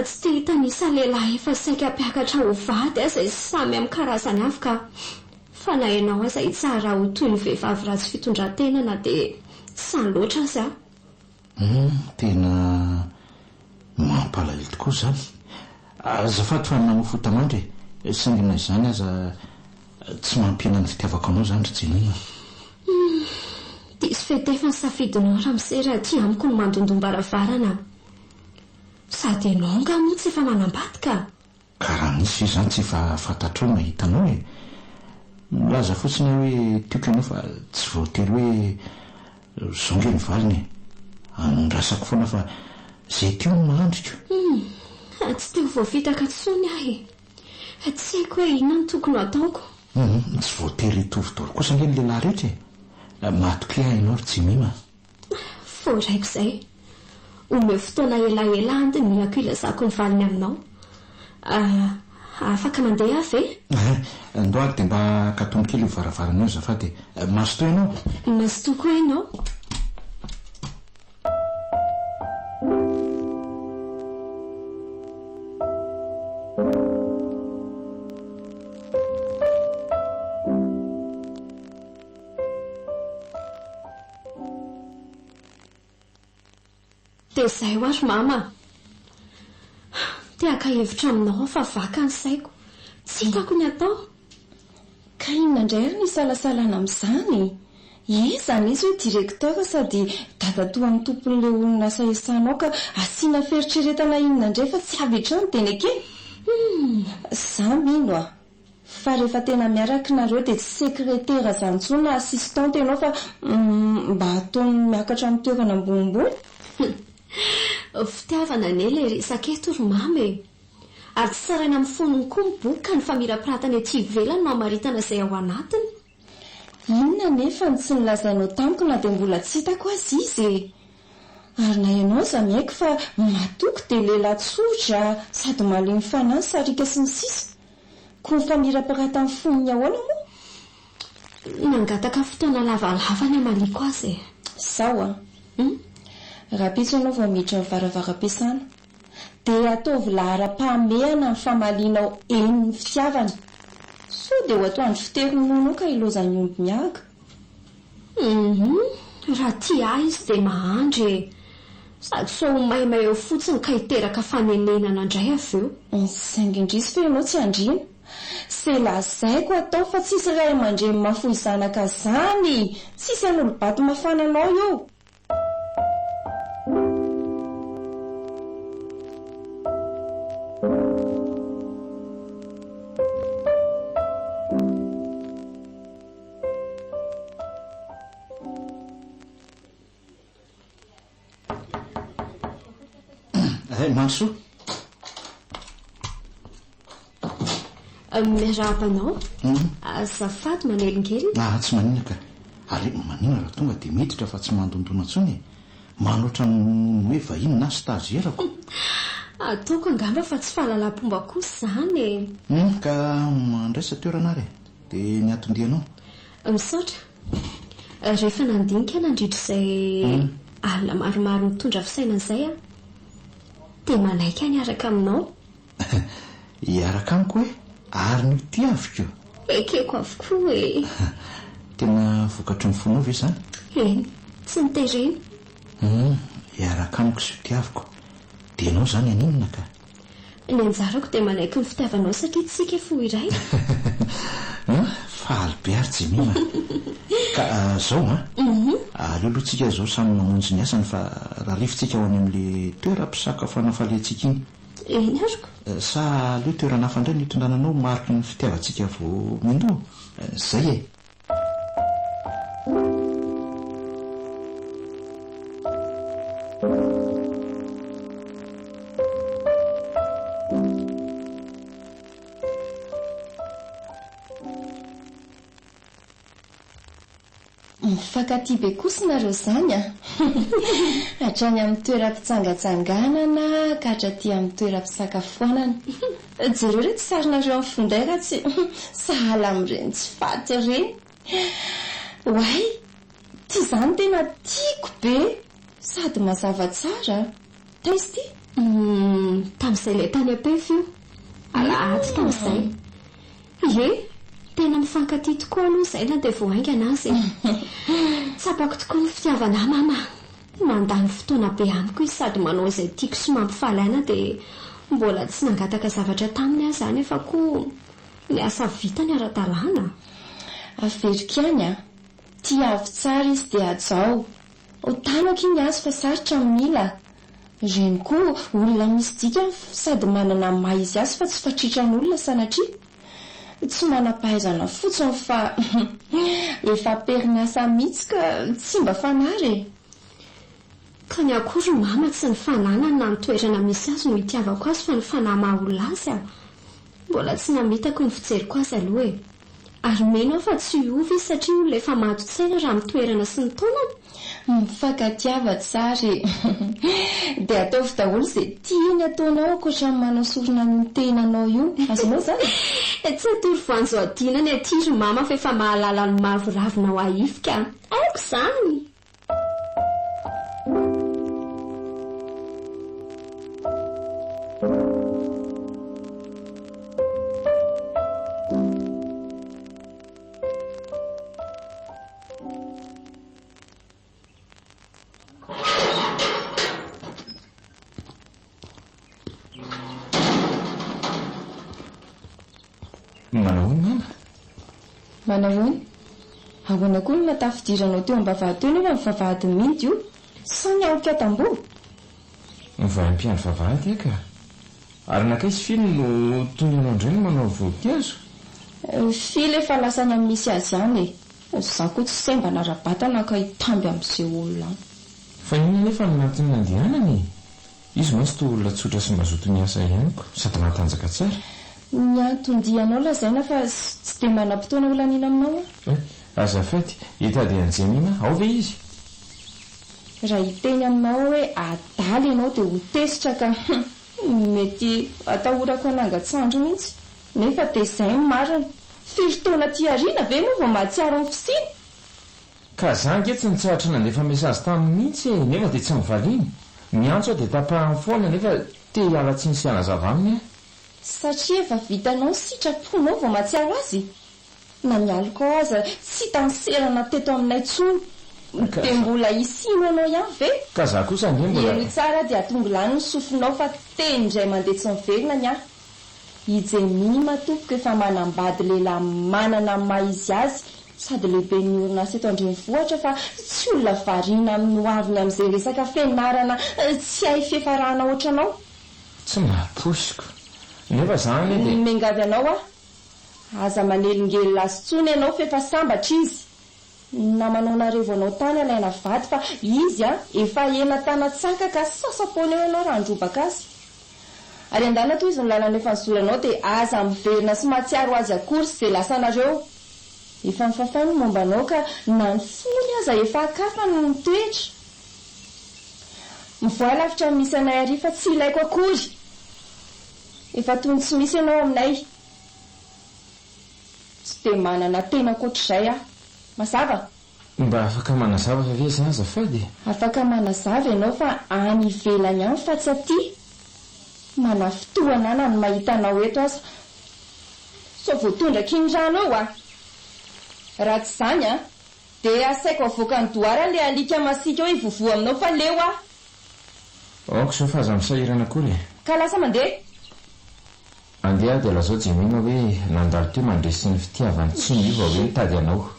Tsy te hitanisa lehilahy efa saika hampiakatra ho vady aho izay samy amin'ny karazany avy ka. Fa na ianao aza hitsara ho toy ny vehivavy ratsy fitondran-tena na dia tsy izany loatra aza aho. Hum, tena mampalahelo tokoa izany. Azafady fa namoa fota-mandry e. Saingy na izany aza tsy mampihena ny fitiavako anao izany ry Jemima. Hum, diso fetefa ny safidinao ramose raha aty amiko no mandondom-baravarana. Sady ianao angaha moa tsy efa manambady ka? Ka raha misy ve izany tsy efa fantatrao na hitanao e? Milaza fotsiny aho hoe tiako ianao fa tsy voatery hoe izao nge ny valiny e! Andrasako foana fa izay teo no mahandriko. Hum, tsy te ho voafitaka intsony aho e! Tsy haiko hoe inona no tokony ho ataoko. Hum, tsy voatery hitovy daholo kosa ange ny lehilahy rehetra e! Matokia ahy ianao ry Jemima a! Voaraiko izay. Omeo fotoana elaela handinihako hilazako ny valiny aminao. Afaka mandeha aho ve? Ndao ary dia mba akatony kely io varavarana io azafady e. Mazotoa ianao. Mazotoa koa ianao. Dia izay hoa ry mama a! Te haka hevitra aminao aho fa vaka ny saiko. Tsy hitako ny atao. Ka inona indray ary ny isalasalana amin'izany e? Iza anie hoe directeur sady dadatoan'ny tompon'ilay orinasa iasanao ka asiana fieritreretana inona indray fa tsy avy hatrany dia nekena? Humm! Za mino a! Fa rehefa tena miaraka nareo dia tsy sekretera zany intsony na assistante ianao fa mba ataony miakatra amin'ny toerana ambonimbony. Fitiavana anie ilay resaka eto ry mama e! Ary tsy tsaraina amin'ny fonony koa ny boky ka ny famirapiratana ety ivelany no amaritana izay ao anatiny. Inona anefa no tsy nolazainao tamiko na dia mbola tsy hitako aza izy e? Ary na ianao aza miaiky fa matoky dia lehilahy tsotra sady malemy fanahy sariaka sy ny sisa Koa ny famirapiratan'ny fonony ahoana moa? Nangataka fotoana lavalava ny hamaliako azy e. Zao an! Hum! Rahampitso ianao vao miditra ny varavaram-piasana. Dia ataovy laharam-pahamehana ny famalianao eny ny fitiavana. Sao dia ho atoandro fitery ronono eo ka ilaozan'ny omby mihaga. Humm, raha tia ahy izy dia mahandry e! Sady sao ho maimay eo fotsiny ka hiteraka fanenenana indray avy eo. Saingy indrisy fa ianao tsy andriana. Ze lazaiko atao fa tsisy ray aman-dreny mahafoy zanaka zany! Tsisy hanolo-bato mafana anao eo! Eh, Mandrosoa. Miarahaba anao. Azafady manelingelina. Ah, tsy maninona ka. Ary maninona raha tonga dia miditra fa tsy mandondona intsony e. Manoatra ny hoe vahiny na stagiaire-ko. Ataoko angamba fa tsy fahalalam-pomba kosa izany e. Hum, ka mandraisa toerana ary e. Dia ny anton-dianao? Misaotra. Rehefa nandinika nandritra izay alina maromaro nitondra fisainana izay aho, dia manaiky aho niaraka aminao. Hiaraka amiko hoe? Ary ny ho tiaviko? Ekeko avokoa e! Tena vokatry ny fonao ve izany? Eny, tsy noterena. Hum, hiaraka amiko sy ho tiaviko. Dia ianao izany haninona ka? Ny anjarako dia manaiky ny fitiavanao satria tsika fo iray. Hum, faly be ary Jemima. Ka zao an, aleo aloha tsika zao samy mamonjy ny asany fa rarify tsika ho any amin'le toeram-pisakafoana falehantsika iny. Eny aroko. Sa aleo toerana hafa indray no hitondrana anao mariky ny fitiavantsika vao miandoha? Zay e! Mifankatia be kosa nareo zany an! Hatrany amin'ny toeram-pitsangatsanganana ka hatraty amin'ny toeram-pisakafoanana. Jereo ireto sarinareo amin'ny finday raha tsy sahala amin'ireny tsy faty ireny. Oay! Ity izany tena tiako be! Sady mazava tsara. Taiza ity? Humm, tamin'izay ilay tany Ampefy io. Alahady tamin'izay. Ie, tena mifankatia tokoa aloha izay na dia vao haingana aza e. Tsapako tokoa ny fitiavana ahy mama a. Mandany fotoana be amiko izy sady manao izay tiako sy mampifaly ahy na dia mbola tsy nangataka zavatra taminy aza aho nefa koa ny asa vitany ara-dalàna. Averiko ihany an! Tiavo tsara izy dia hajao. Ho tanako iny azy fa sarotra ny mila. Ireny koa olona misy dikany sady manana ny maha izy azy fa tsy fatritran'olona sanatria. Tsy manam-pahaizana fotsiny fa efa am-perinasa mihitsy ka tsy mba fanary e! Ka ny akoho ry mama tsy ny fananany na ny toerana misy azy no itiavako azy fa ny fanahy maha olona azy a! Mbola tsy namitako ny fijeriko azy aloha e! Ary mino aho fa tsy hiova izy satria olona efa mato-tsaina raha amin'ny toerana sy ny taonany. Mifankatiava tsara e! Dia ataovy daholo izay tiany ataonao ankoatra ny manao sorona an'io tenanao io. Azonao izany? Tsy atoro voanjo adina ny aty ry mama fa efa mahalala ny mavo ravina ho ahifika. Haiko izany! Manahoana mama? Manahoana? Ahoana koa no nahatafidiranao teo am-bavahady teo nefa ny vavahady mihidy io? Sa niahoka tamboho? Mivahy mpiandry vavahady aho ka. Ary nankaiza Fily no toy ianao indray no manao voninkazo? Fily efa lasa any amin'ny misy azy any e. Izaho koa tsy sembana ara-batana ka hitamby amin'izay olona any. Fa inona anefa no antony nandehanany e? Izy mantsy toa olona tsotra sy mazoto miasa ihany ko, sady matanjaka tsara. Ny anton-dianao lazaina fa tsy dia manam-potoana holaniana aminao aho. Eh, azafady, hitady an'i Jemima ao ve izy? Raha hiteny aminao aho hoe adala ianao dia ho tezitra ka, hum, mety atahorako hanangan-tsandry mihitsy. Nefa dia izay ny marina. Firy taona aty aoriana ve moa vao mahatsiaro ny fisiany? Ka za ange tsy nitsahatra nandefa message taminy mihitsy e, nefa dia tsy nivaliany. Miantso aho dia tapahany foana nefa te hiala tsiny sy hanazava aminy aho. Satria efa vitanao ny sitraponao vao mahatsiaro azy? Na ny alokao aza tsy hita niserana teto aminay intsony. Dia mbola hisy hino anao ihany ve? Ka za kosa ange mbola. Henoy tsara dia atongilano ny sofinao fa teny indray mandeha tsy miverina ny ahy. I Jemima tompoko efa manambady lehilahy manana ny maha izy azy sady lehiben'ny orinasa eto an-drenivohitra fa tsy olona variana amin'ny ho aviny amin'izay resaka fianarana tsy hay fiafarana ohatranao. Tsy nampoiziko. Nefa za anie dia. Miangavy anao aho. Aza manelingelina azy intsony ianao f'efa sambatra izy. Ny namanao narevo anao tany alaina vady fa izy an efa ela tanatsaka ka sasa-poana eo ianao raha handrobaka azy. Ary andana tohizo ny lalana efa nizoranao dia aza miverina sy mahatsiaro azy akory sy ze lasanareo. Efa nifafany ny momba anao ka na ny fony aza efa akafany ny mitoetra. Mivoaha lavitra ny misy anay ary fa tsy ilaiko akory. Efa toy ny tsy misy ianao aminay. Tsy dia manana tena ankoatr'izay aho. Mazava? Mba afaka manazava ve za azafady e? Afaka manazava ianao fa any ivelany any fa tsy aty. Manafintohana ahy na ny mahita anao eto aza. Sao voatondraky ny rano eo ah. Raha tsy izany an, dia asaiko avoakan'i Doara ilay alika masiaka eo hivovoa aminao fa leo aho. Aoka izao fa aza misahirana akory e. Ka lasa mandeha. Andeha aho dia lazao Jemima hoe nandalo teo mandresy ny fitiavany tsy miova hoe mitady anao.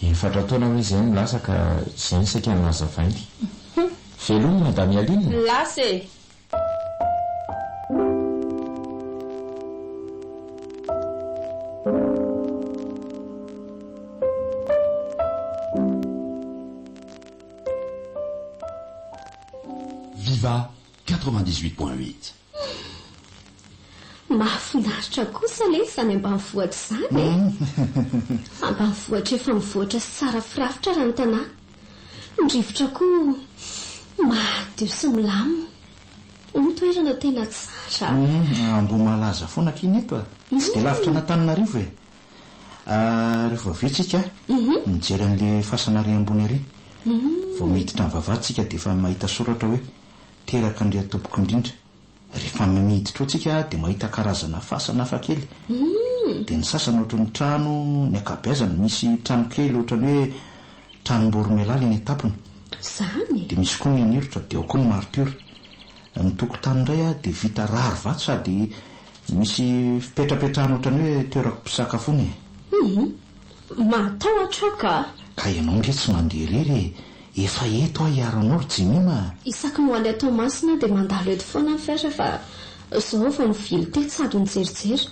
Efatra taona hoe izay no lasa ka izay no saika nozavainy. Veloma Madame Aline. Lasa e! Viva 98.8. Mahafinaritra kosa anie izany ambanivohitra izany e! Ambanivohitra efa mivoatra sy tsara firafitra raha ny tanàna. Ny rivotra koa madio sy milamina. Ny toerana tena tsara. Ambohimalaza foana akia ny eto a! Tsy dia lavitra an'Antananarivo e! Rehefa avy eo tsika mijery an'ilay fasana ary ambony ary. Vao miditra ny vavahady tsika dia efa mahita soratra hoe teraka Andriantompokoindrindra. Rehefa miditra ao tsika dia mahita karazana fasana hafakely. Dia ny sasany ohatran'ny trano, ny ankabeazany misy trano kely ohatran'ny hoe tranom-boromailala eny an-tampony. Izany? Dia misy koa ny anirotra, dia ao koa ny martiora. Ny tokotany indray dia vita rary vato sady Misy fipetrapetrahana ohatran'ny hoe toeram-pisakafoana e. Hum. Mahatahotra aho ka. Ka ianao nge tsy mandeha irery e. Efa eto aho hiaro anao ry Jemima a. Isaky ny ho any Toamasina dia mandalo eto foana ny fiara fa zao vao nivily teto sady nijerijery.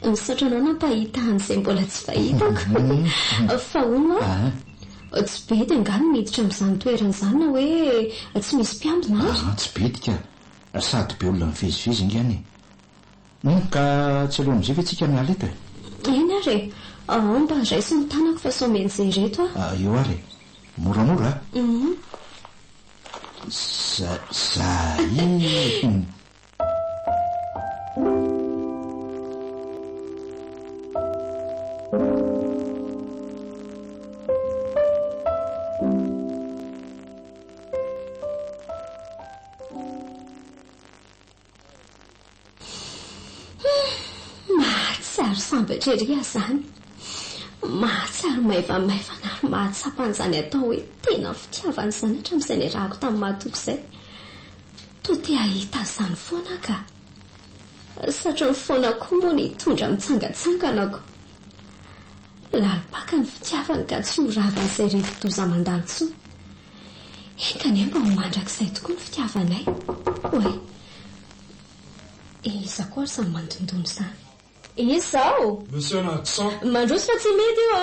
Misaotra anao nampahita an'izay mbola tsy fahitako. Fa hono hoa, tsy bedy angaha ny miditra amin'izany toerana izany na hoe tsy misy mpiambina ary? Aa tsy bedy ka. Sady be olona mivezivezy ange any e. Hum, ka tsy aleo amin'izay ve tsika miala eto e? Eny ary e. Ao mba raiso ny tanako fa sao mianjera eto aho. Eo ary e. Moramora a. Hum. Za, zay. Hum. Mahatsiaro sambatra ery aho izany. Mahatsiaro maivamaivana ary mahatsapa an'izany atao hoe tena fitiavana izany hatramin'izay niarahako tamin'i Mahatoky izay. Toa te hahita an'izany foana aho ka. Satriny foana koa moa ny hitondra mitsangatsanganako. Lalim-paka ny fitiavany ka tsy ho ravan'izay rivo-doza mandalo intsony. Enga anie mba ho mandrakizay tokoa ny fitiavanay. Oay. Iza koa ary izany mandondona izany? Iza izao? Monsieur Nathan. Mandroso fa tsy mihidy io ô!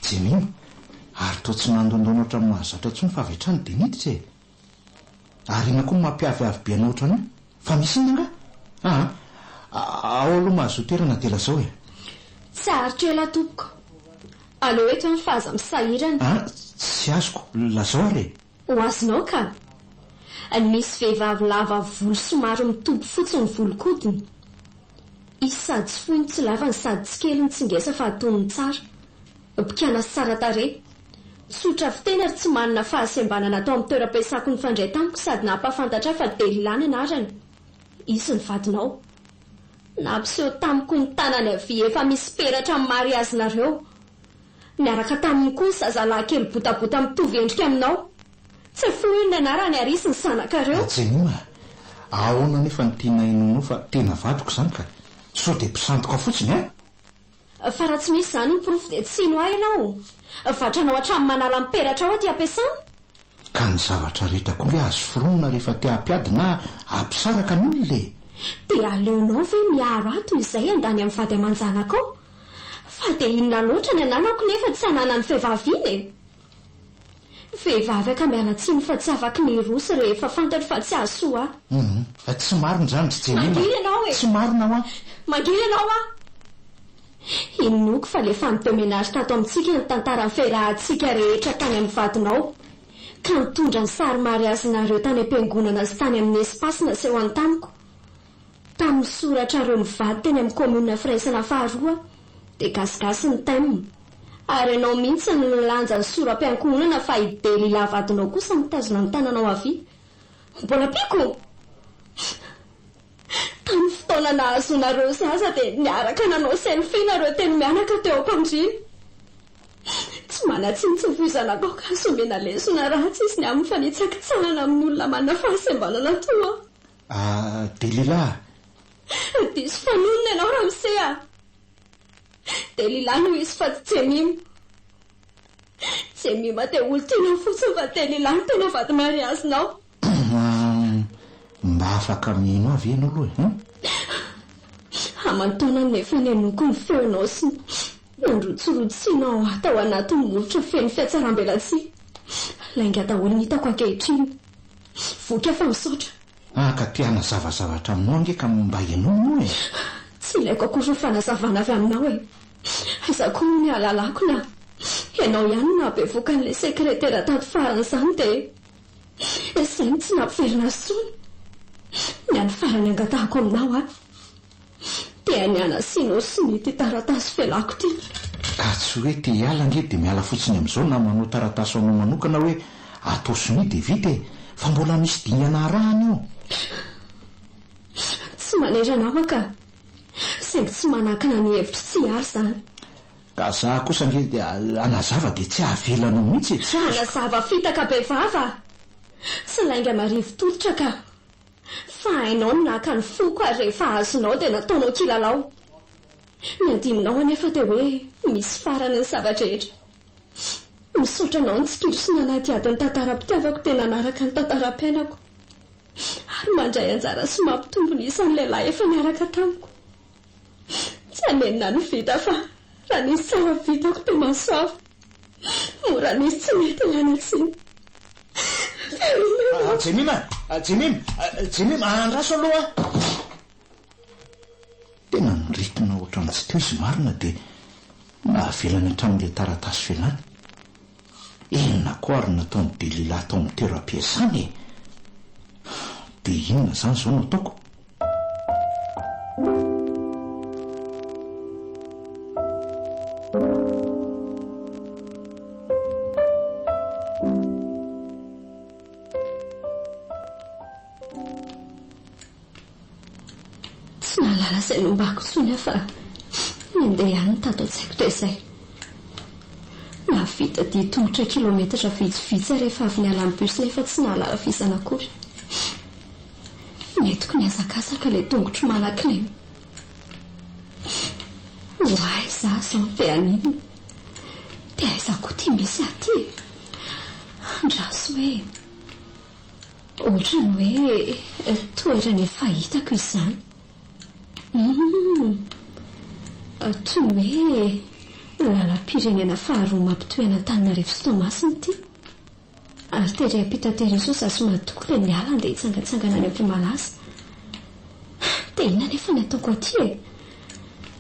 Jemima, ary toa tsy nandondona ohatran'ny mahazatra intsony fa avy hatrany dia niditra e! Ary inona koa no mampiaviavy be anao ohatran'io? Fa misy inona angaha? Aa, ao aloha mahazoa toerana dia lazao e! Tsy haharitra ela tompoko. Aleo eto ihany fa aza misahirana. Aa, tsy azoko, lazao ary e! Ho azonao ka! Nisy vehivavy lava volo somary mitopy fotsy ny volon-kodiny. Izy sady tsy fohy no tsy lava no sady tsy kely no tsy ngeza fa antonony tsara. Bikàna sy tsara tarehy. Tsotra fiteny ary tsy manana fahasembanana tao amin'ny toeram-piasako nifandray tamiko sady nampahafantatra ahy fa Delilah ny anarany. Izy ny vadinao. Nampiseho tamiko ny tanany havia efa misy peratra amin'ny mariazinareo. Niaraka taminy koa ny zazalahy kely botabota mitovy endrika aminao. Tsy fohy ny anarany ary izy ny zanakareo. Jemima, ahoana anefa no tiana hinoanao fa tena vadiko izany ka? Sao dia mpisandoka fotsiny an? Fa raha tsy misy izany ny porofo dia tsy hino ahy ianao. Vatranao hatramin'ny manala ny peratrao aty am-piasana. Ka ny zavatra rehetra koa nge azo foronina rehefa te hampiady na hampisaraka ny olona e! Dia aleonao ve miaro ahy toy izay handany amin'ny vady aman-janakao? Fa dia inona loatra ny ananako nefa tsy ananan'ny vehivavy iny e! Vehivavy aka miala tsiny fa tsy afaky ny hiroso rehefa fantatro fa tsy hahasoa ahy. Hum, tsy marina izany ry Jemima. Mangina ianao e! Tsy marina hoa. Mangina ianao hoa! Inoako fa le femme de ménage tato amintsika nitantara ny fiarahantsika rehetra tany amin'ny vadinao. Ka nitondra ny sary mariazinareo tany am-piangonana sy tany amin'ny espace nasehony tamiko. Tamin'ny soratrareo mivady teny amin'ny commune firaisana faharoa dia gasigasy ny thème. Ary ianao mihitsy no nilanja ny sora-piankohonana fa i Delilah vadinao kosa mitazona ny tananao havia. Mbola ampiako? Tamin'ny fotoana nahazoanareo zaza dia niaraka nanao selfie nareo telo mianaka teo am-pandriana. Tsy manan-tsiny tsy voizana aoka azo omena lesona ratsy izy ny amin'ny fanitsakitsahana amin'ny olona manana fahasembanana toa ahy. Ah, Delilah! Diso fanonona ianao ramose a! Delilah no izy fa tsy Jemima. Jemima dia olon-tianao fotsiny fa Delilah no tena vady mariazinao. Mba afaka mino ahy ve ianao aloha e? Hum? Aman-taonany nefa nenoiko ny feonao sy ny nandrotsirotsianao ahy tao anatin'ny molotra feno fihatsarambelatsihy. Lainga daholo ny hitako ankehitriny. Voky aho fa misaotra. Ah ka te hanazava zavatra aminao ange ka mba henoy moa e! Tsy ilaiko akory ny fanazavana avy aminao e! Aiza koa moa ny hahalalako na ianao ihany no nahabevoka an'ilay sekretera tato farany izany dia Izay no tsy nampiverina azy intsony. Ny hany farany angatahako aminao aho dia ny hanasianao sonia ity taratasy fialako ity. Ka tsy hoe te hiala ange dia miala fotsiny amin'izao na manao taratasy ho anao manokana hoe atao sonia dia vita e! Fa mbola misy dingana arahana io. Tsy manery anao aho ka. Saingy tsy manakana ny hevitro tsy hiala izany. Ka za kosa ange hanazava dia tsy avelanao mihitsy e, tsy azoko. Hanazava fitaka be vava! Tsy lainga marivo tolotra ka! Fa hainao ny naka ny foko ary rehefa azonao dia nataonao kilalao. Ny adinonao anefa dia hoe misy farany ny zava-drehetra. Misaotra anao nitsikilo sy nanadihady ny tantaram-pitiavako dia nanaraka ny tantaram-piainako. Ary mandray anjara sy mampitombo ny isan'ny lehilahy efa niaraka tamiko. Tsy hanenina ny vita fa raha nisy tsara vitako dia mahasoava. Moa raha nisy tsy mety ilana tsiny. Veloma ianao. Jemima! Jemima! Jemima! Andraso aloha an! Tena niritona ohatran'ny tsy teo izy marina dia navelany hatramin'ilay taratasy fialany. Inona koa ary no nataon'i Delilah tao amin'ny toeram-piasany e? Dia inona izany izao no ataoko? Tsy nahalala izay nombako intsony aho fa nandeha ihany ny tato an-tsaiko dia izay. Nahavita dia tongotra kilometatra vitsivitsy aho rehefa avy niala ny bus nefa tsy nahalala vizana akory. Nentiko nihazakazaka ilay tongotro manan-kilema. Ho aiza aho izao no te haninona? Dia aiza koa ity misy ahy ity e? Andraso hoe. Ohatran'ny hoe toerana efa hitako izany. Humm. Toy ny hoe lalam-pirenena faharoa mampitohy an'Antananarivo sy Toamasina ity. Ary tery ampita tery izao izaho sy Matoky ilay miala handeha hitsangantsangana any Ambohimalaza. Dia inona anefa ny ataoko aty e?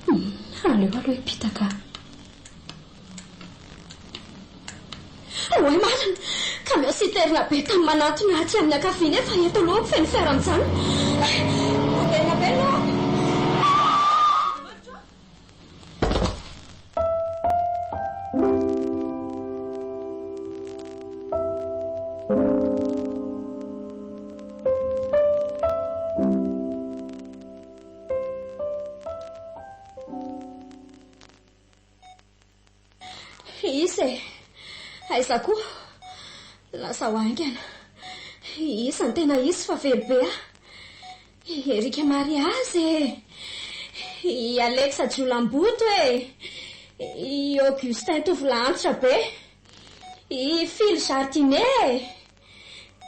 Humm. Aleo aloha hiampita ka. Oay marina! Camion citerne be tany manantona aty amin'ny ankavia nefa eto alohako feno fiara mijanona. Moderna be lohako. Iza e? Aiza koa? Lazao haingana. Iza no tena izy fa very be aho. I Eric Mariazy e! I Alex Jiolamboto e! I Augustin tovolahy antitra be! I Fily Jardinier e!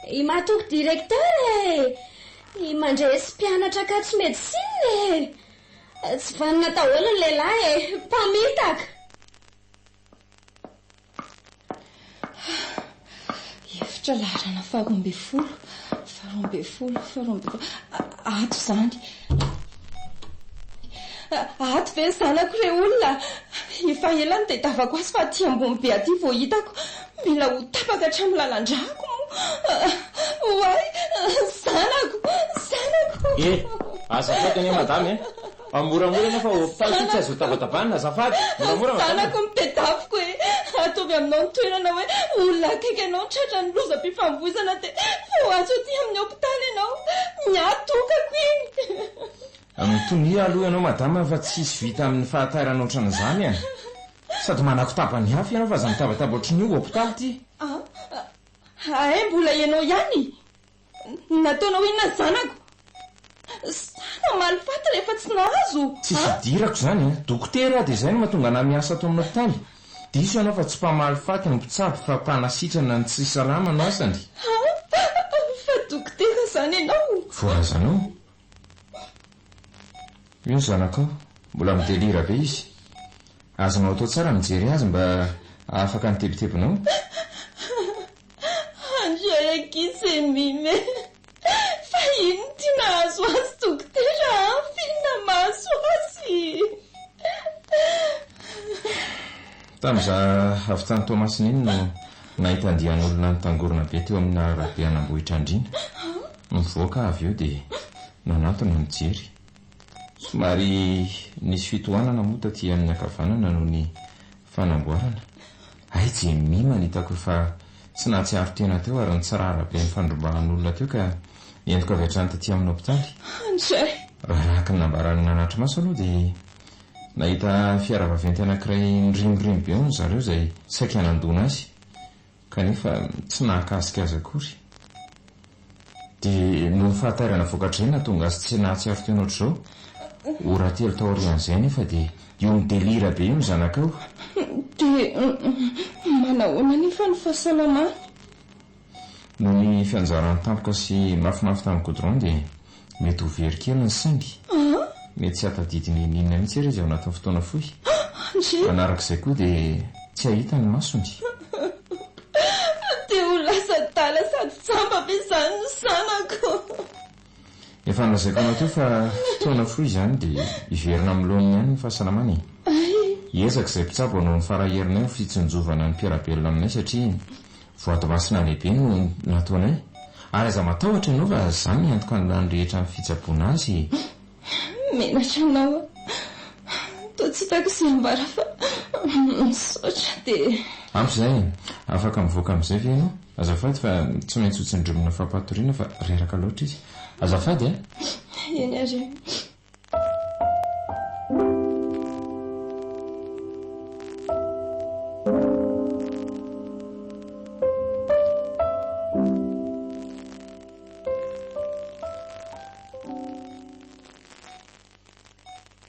I Matoky directeur e! I Mandresy mpianatra Ankatso médecine e! Tsy vanona daholo ny lehilahy e! Mpamitaka! Efitra laharana faharoa ambin'ny folo, faharoa ambin'ny folo, faharoa ambin'ny folo. Ato izany. Ato ve ny zanako re olona? Efa ela no tadiavako azy fa aty ambony be aty vao hitako. Mila ho tapaka hatramin'ny lalan-drako moa. Oay! Zanako! Zanako! Eh! Azafady anie madama eh! Moramora ianao fa hopitaly ity tsy azo tabatabanina azafady! Moramora madama! Zanako mitedaviko e! Ataovy aminao ny toerana hoe olona akaiky anao tratran'ny lozam-pifamoivoizana dia voaantso aty amin'ny hopitaly ianao. Miatokako iny! Mitonia aloha ianao madama fa tsisy vita amin'ny fahatairana ohatran'izany e! Sady manakotaba ny hafa ianao fa aza mitabataba ohatran'io, hopitaly ity. Ah, hay mbola ianao ihany? Nataonao inona ny zanako? Sa namaly faty rehefa tsy nahazo? Tsisy idirako izany a! Dokotera aho dia izay no mahatonga anah miasa ato amin'ny hopitaly. Diso ianao fa tsy mpamaly faty ny mpitsabo fa mpanasitrana ny tsy salama no asany. Ah, fa dokotera izany ianao? Voalazanao. Io ny zanakao, mbola mi-delire be izy. Azonao atao tsara ny mijery azy mba hahafaka ny tebitebinao. Andray ankizy e Mime fa inona ity nahazo azy dokotera a! F'inona mahazo azy? Tamin'izaho avy tany Toamasina iny no nahita andian'olona nitangorona be teo amin'ny arabe an'Ambohitrandriana. Nivoaka avy eo dia nanantona nijery. Somary nisy fitohanana moa taty amin'ny ankavanana noho ny fanamboarana. Hay Jemima no hitako efa tsy nahatsiaro tena teo ary nitsirara be ny fandrombahan'olona teo ka nentiko avy hatrany taty amin'ny hopitaly. Andray! Raha araka ny nambaran'ny nanatri-maso aloha dia nahita fiara vaventy anankiray nirimorimo be hono zareo izay saika nandona azy. Kanefa tsy nahakasika azy akory. Dia noho ny fahatairana vokatr'izay nahatonga azy tsy nahatsiaro tena ohatr'izao. Ora telo taorian'izay anefa dia io mi-delire be io ny zanakao. Dia manahoana anefa ny fahasalamany? Noho ny fianjarany tampoka sy mafimafy tamin'ny goudron dia mety ho very kely ny sainy. Mety tsy hahatadidy n'inon'inona mihitsy ary izy ao anatin'ny fotoana fohy. Manarak'izay koa dia tsy hahita ny masony. Dia ho lasa adala sady jamba ve izany ny zanako? Efa nolazaiko anao teo fa fotoana fohy izany dia hiverina amin'ny laoniny ihany ny fahasalamana e. Hiezaka izay mpitsabo hanao ny fara-herinay ho fitsinjovana ny mpiara-belona aminay satria voady masina lehibe no nataonay. Ary aza matahotra ianao fa za miantoka ny lany rehetra amin'ny fitsaboana azy e. Menatra anao aho. Toa tsy hitako izay ambara fa misaotra dia. Ampy izay e! Afaka mivoaka amin'izay ve ianao? Azafady fa tsy maintsy ho tsindromina fampatoriana fa reraka loatra izy. Azafady a! Eny ary e.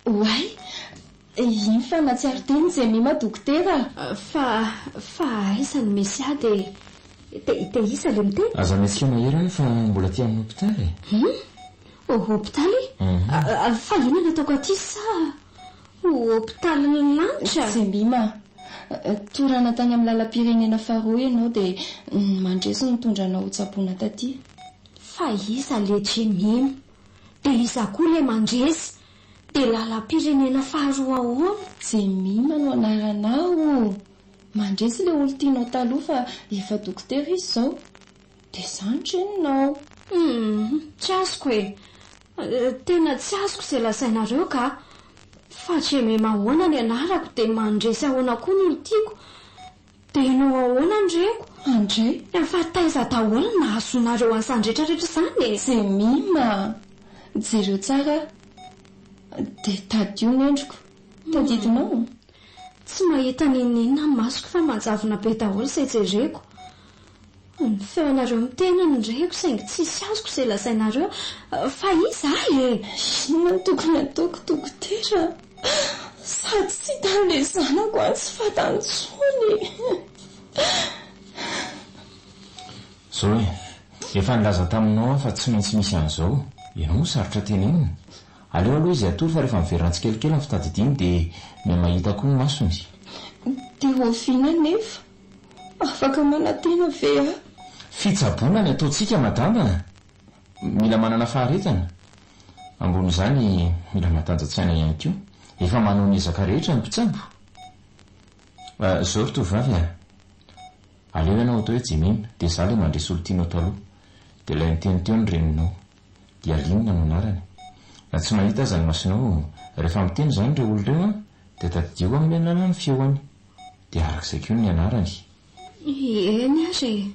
Oay! Iny fa nahatsiaro tena i Jemima dokotera a! Fa, fa aiza no misy ahy dia, dia, dia iza ilay miteny? Aza mihetsika mahery any fa mbola aty amin'ny hopitaly e! Hum? Hopitaly? Fa inona no ataoko aty sa hopitalin'ny lanitra? Jemima, torana tany amin'ny lalam-pirenena faharoa ianao dia ny mandresy no nitondra anao hotsaboina taty. Fa iza le Jemima? Dia iza koa le mandresy? Dia lalam-pirenena faharoa ahoana? Jemima no anaranao! Mandresy le olon-tianao taloha fa efa dokotera izy izao. Dia za no reninao. Humm, tsy azoko e! Tena tsy azoko izay lazainareo ka! Fa Jemima ahoana ny anarako dia mandresy ahoana koa ny olon-tiako? Dia ianao ahoana ny reko? Andray. Fa taiza daholo no nahazoanareo an'izany rehetra rehetra izany e? Jemima a! Jereo tsara aho. Dia tadidio ny endriko. Tadidinao? Tsy mahita n'inon'inona ny masoko fa manjavona be daholo izay jereko. Ny feonareo miteny no reko saingy tsisy azoko izay lazainareo. Fa iza ahy e? Inona no tokony hataoko dokotera? Sady tsy hitan'ilay zanako any tsy fantany intsony. Zao e, efa nilaza taminao aho fa tsy maintsy misy an'izao. Ianao moa sarotra tenenina. Aleo aloha izy hatory fa rehefa miverina tsikelikely ny fitadidiany dia mihamahita koa ny masony. Dia oviana anefa? Afaka manantena ve aho? Fitsaboana ny ataontsika madama a! Mila manana faharetana. Ambonin'izany mila matanjatsaina ihany koa. Efa manao ny ezaka rehetra ny mpitsabo. Zao ry tovovavy a! Aleo ianao atao hoe Jemima, dia izaho ilay mandresy olon-tianao taloha. Dia ilay niteny teo ny reninao. Dia Aline no anarany. Na tsy mahita aza ny masonao, rehefa miteny izany ireo olona ireo an, dia tadidio amin'ny alalan'ny feony. Dia arak'izay koa ny anarany. Eny ary e!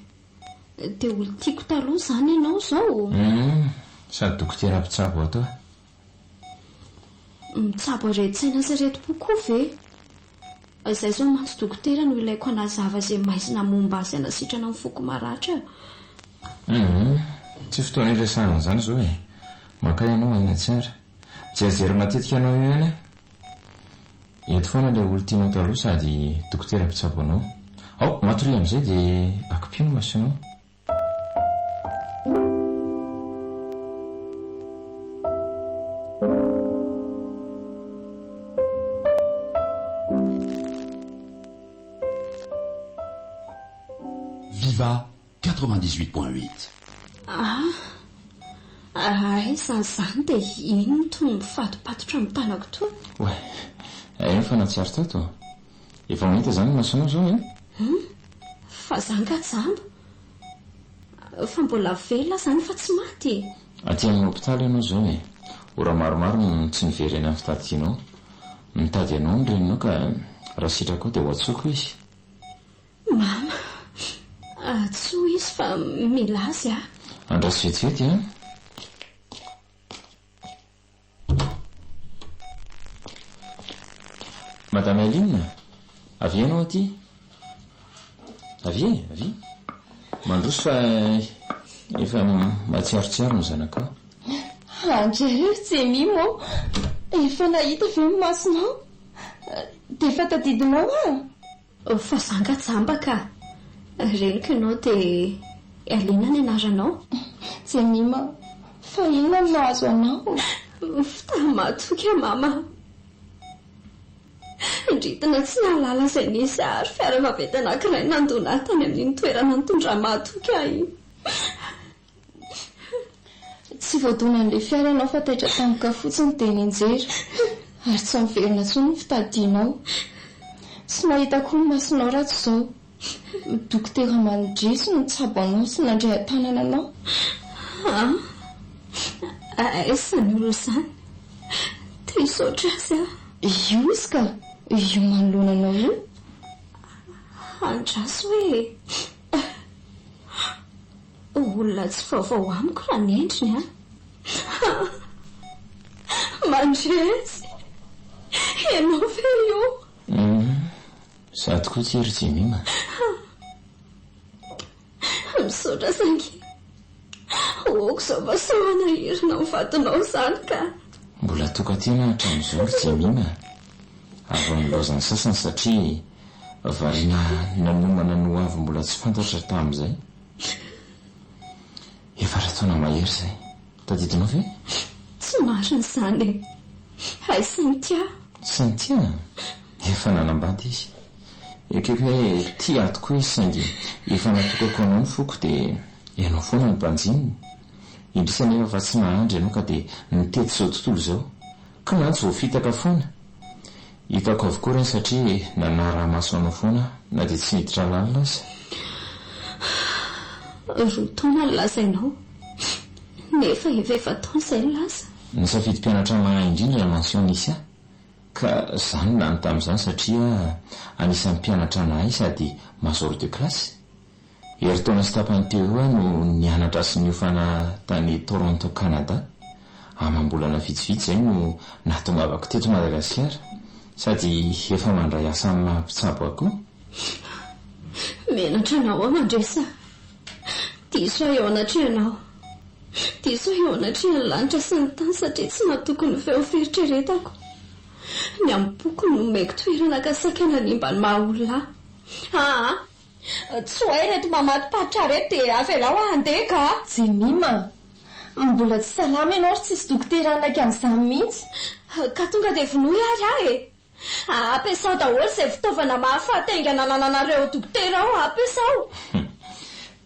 Dia olon-tiako taloha izany ianao izao? Hum, sady dokotera mpitsabo ato aho. Mitsabo aretin-tsaina sy aretim-po koa ve? Izay izao mantsy dokotera no ilaiko hanazava izay maizina momba azy hanasitrana ny foko maratra. Hum, tsy fotoana iresahana an'izany izao e! Makà ianao aina tsara. Mijerijery matetika anao eo ihany aho. Eto foana ilay olon-tianao taloha sady dokotera mpitsabo anao. Ao, matoria amin'izay dia akipio ny masonao. Viva 98.8. Ah! Aiza izany dia inona itony mifatopatotra amin'ny tanako itony? Oay! Eny fa nahatsiaro tato. Efa mahita izany ny masonao izao eh? Hum! Fa za nga jamba? Fa mbola velona zany fa tsy maty e! Aty amin'ny hopitaly ianao izao e! Ora maromaro no tsy niverenan'ny fitadidianao. Mitady anao ny reninao ka raha sitrakao dia ho antsoiko izy. Mama, antsoy izy fa mila azy aho. Andraso vetivety an! Madame Aline, avia ianao aty. Avia e, avia. Mandroso fa efa mahatsiarotsiaro ny zanakao. Andry Jemima ô, efa nahita ve ny masonao? Dia efa tadidinao aho? Fa za nga jamba ka. Reniko ianao dia Aline ny anaranao. Jemima, fa inona no nahazo anao? Mifitaha mahatoky aho mama. Ndritina tsy nahalala izay nisy ahy ary fiara vaventy anankiray nandona ahy tany amin'iny toerana nitondran'i mahatoky ahy iny. Tsy voadonan'ilay fiara ianao fa taitra tampoka fotsiny dia nianjera ary tsy niverina intsony ny fitadianao. Tsy nahita koa ny masonao raha tsy izao. Dokotera Mandresy no nitsabo anao sy nandray an-tanana anao. An! Aiza izany olona izany? Te hisaotra azy aho. Io izy ka! Io manoloana anao io. Andraso hoe e! Olona tsy vaovao amiko raha ny endriny an! Mandresy! Ianao ve io? Humm, za tokoa ity ry Jemima. Misaotra saingy ok izao fa sao hanahirana ny vadinao izany ka. Mbola tokan-tena hatramin'izao ry Jemima a! Avy nilaozan'ny sasany satria variana nanomana ny ho avy mbola tsy fantatra tamin'izay. Efatra taona mahery izay. Tadidinao ve? Tsy marina izany e! Hay Cynthia! Cynthia? Efa nanambady izy. Ekeko hoe tia ahy tokoa izy saingy efa natokako anao ny foko dia ianao foana no banjininy. Indrisy anefa fa tsy nahandry ianao ka dia nitety izao tontolo izao. Kinanjo voafitaka foana. Hitako avokoa ireny satria nanara-maso anao foana aho na dia tsy niditra lalina aza. Roa taona no lazainao, nefa efa efa-taona izay no lasa. Nisafidy mpianatra mahay indrindra ny mention nisy ahy, ka izaho no lany tamin'izany satria anisan'ny mpianatra nahay sady major de classe. Herintaona sy tapany teo eo aho no nianatra sy niofana tany Toronto Canada. Amam-bolana vitsivitsy izay no nahatongavako teto Madagasikara, sady efa mandray asa amin'ny maha mpitsabo ahy koa. Menatra anao aho Mandresa. Diso aho eo anatrehanao. Diso aho eo anatrehan'ny lanitra sy ny tany satria tsy natoky ny feon'ny fieritreretako. Ny amim-poko no nomeko toerana ka saika nanimba ny maha olona ahy. Aa! Tsy ho hay ireto mamatipatra ireto dia avelao aho handeha ka! Jemima, mbola tsy salama ianao ary tsisy dokotera hanaiky an'izany mihitsy. Ka tonga dia vonoy ary aho e! Ampiasao daholo izay fitaovana mahafaty haingana anananareo dokotera ao, ampiasao!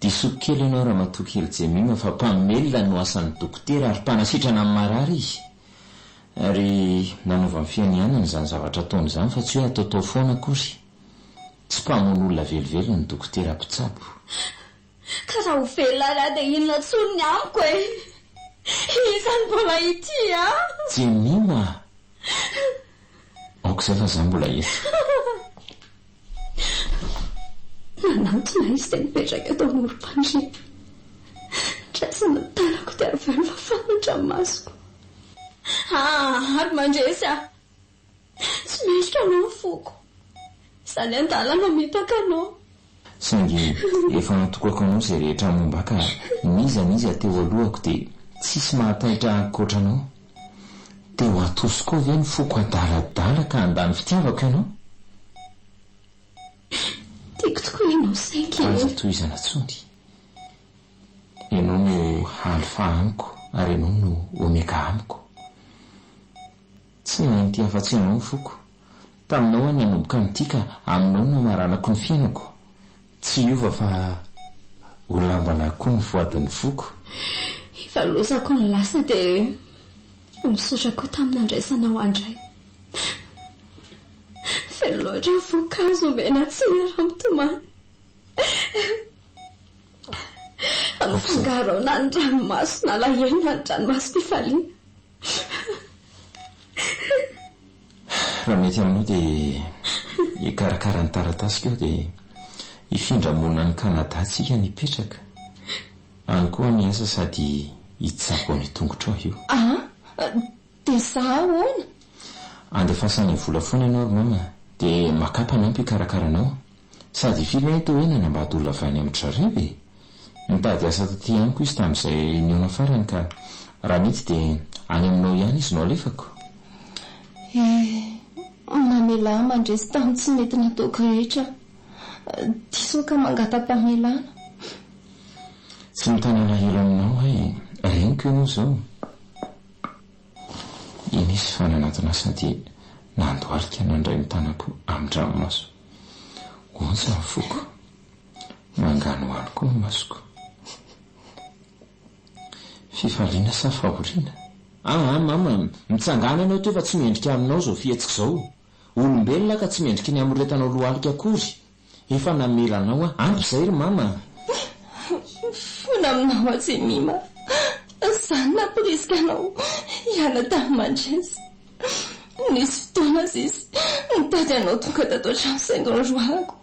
Diso kely ianao ramatoa kely Jemima fa mpamelona no asan'ny dokotera ary mpanasitrana ny marary izy. Ary nanaovany fianianana izany zavatra ataony izany fa tsy hoe ataotao foana akory. Tsy mpamono olona velively ny dokotera mpitsabo. Ka raha ho velona ary aho dia inona intsony ny amiko e? Iza no mbola hitia ahy? Jemima a! Aoka izay fa izaho mbola eto. Nanantona izy dia nipetraka teo amorom-pandriana. Ndraisana ny tanako dia avy eo nofafana ny ranomasoko. Ah, ary mandresy aho. Tsy mendrika anao ny foko. Izany an-dalana mitaka anao. Saingy efa natokako anao izay rehetra momba ahy ka n'iza n'iza teo alohako dia tsisy mahataitra ankoatra anao. Dia ho atosiko ao ve ny foko adaladala ka handà ny fitiavako ianao? Tiako tokoa ianao saingy. Aza tohizana intsony. Ianao no Alpha amiko ary ianao no Omega amiko. Tsy nahay nitia afa-tsy ianao ny foko. Taminao aho nanomboka nitia ka aminao no hamaranako ny fiainako. Tsy hiova fa ho lambana koa ny voadin'ny foko. Efa lozako ny lasa dia misaotra koa tamin'ny nandraisanao ahy indray. Feno loatra ny voankazo omena tsiny raha mitomany. Mifangaro ao na ny ranomaso na alahelo na ny ranomasom-pifaliana. Raha mety aminao dia hikarakara ny taratasiko aho dia hifindra monina any Canada tsika no hipetraka. Any koa aho miasa sady hitsabo an'io tongotrao io. An! Dia za ahoana? Andefasana vola foana ianao ry mama dia makà mpanampy hikarakara anao. Sady i Fily anie toa hoe nanambady olona avy any amin-dry zareo e! Nitady asa taty amiko izy tamin'izay nihaona farany ka raha mety dia any aminao ihany izy no alefako. Eh, mamelà ahy mandresy tamin'ny tsy mety nataoko rehetra. Diso aho ka mangata-pamelàna. Tsy mitana alahelo aminao aho e! Reniko ianao izao. Iny izy fa nanatona sady nandohalika nandray ny tanako amin-dranomaso. Ontsa ny foko. Manganohano koa ny masoko. Fifaliana sa fahoriana? Aa mama, mitsangàna ianao teo fa tsy mendrika aminao izao fihetsika izao. Olombelona ka tsy mendriky ny hamoretanao lohalika akory. Efa namela anao aho. Ampy izay ry mama a! Mifona aminao aho Jemima. Izaho no nampirisika anao hiala tamin'i Mandresy. Nisy fotoana aza izy nitady anao tonga tato an-trano saingy noroahako.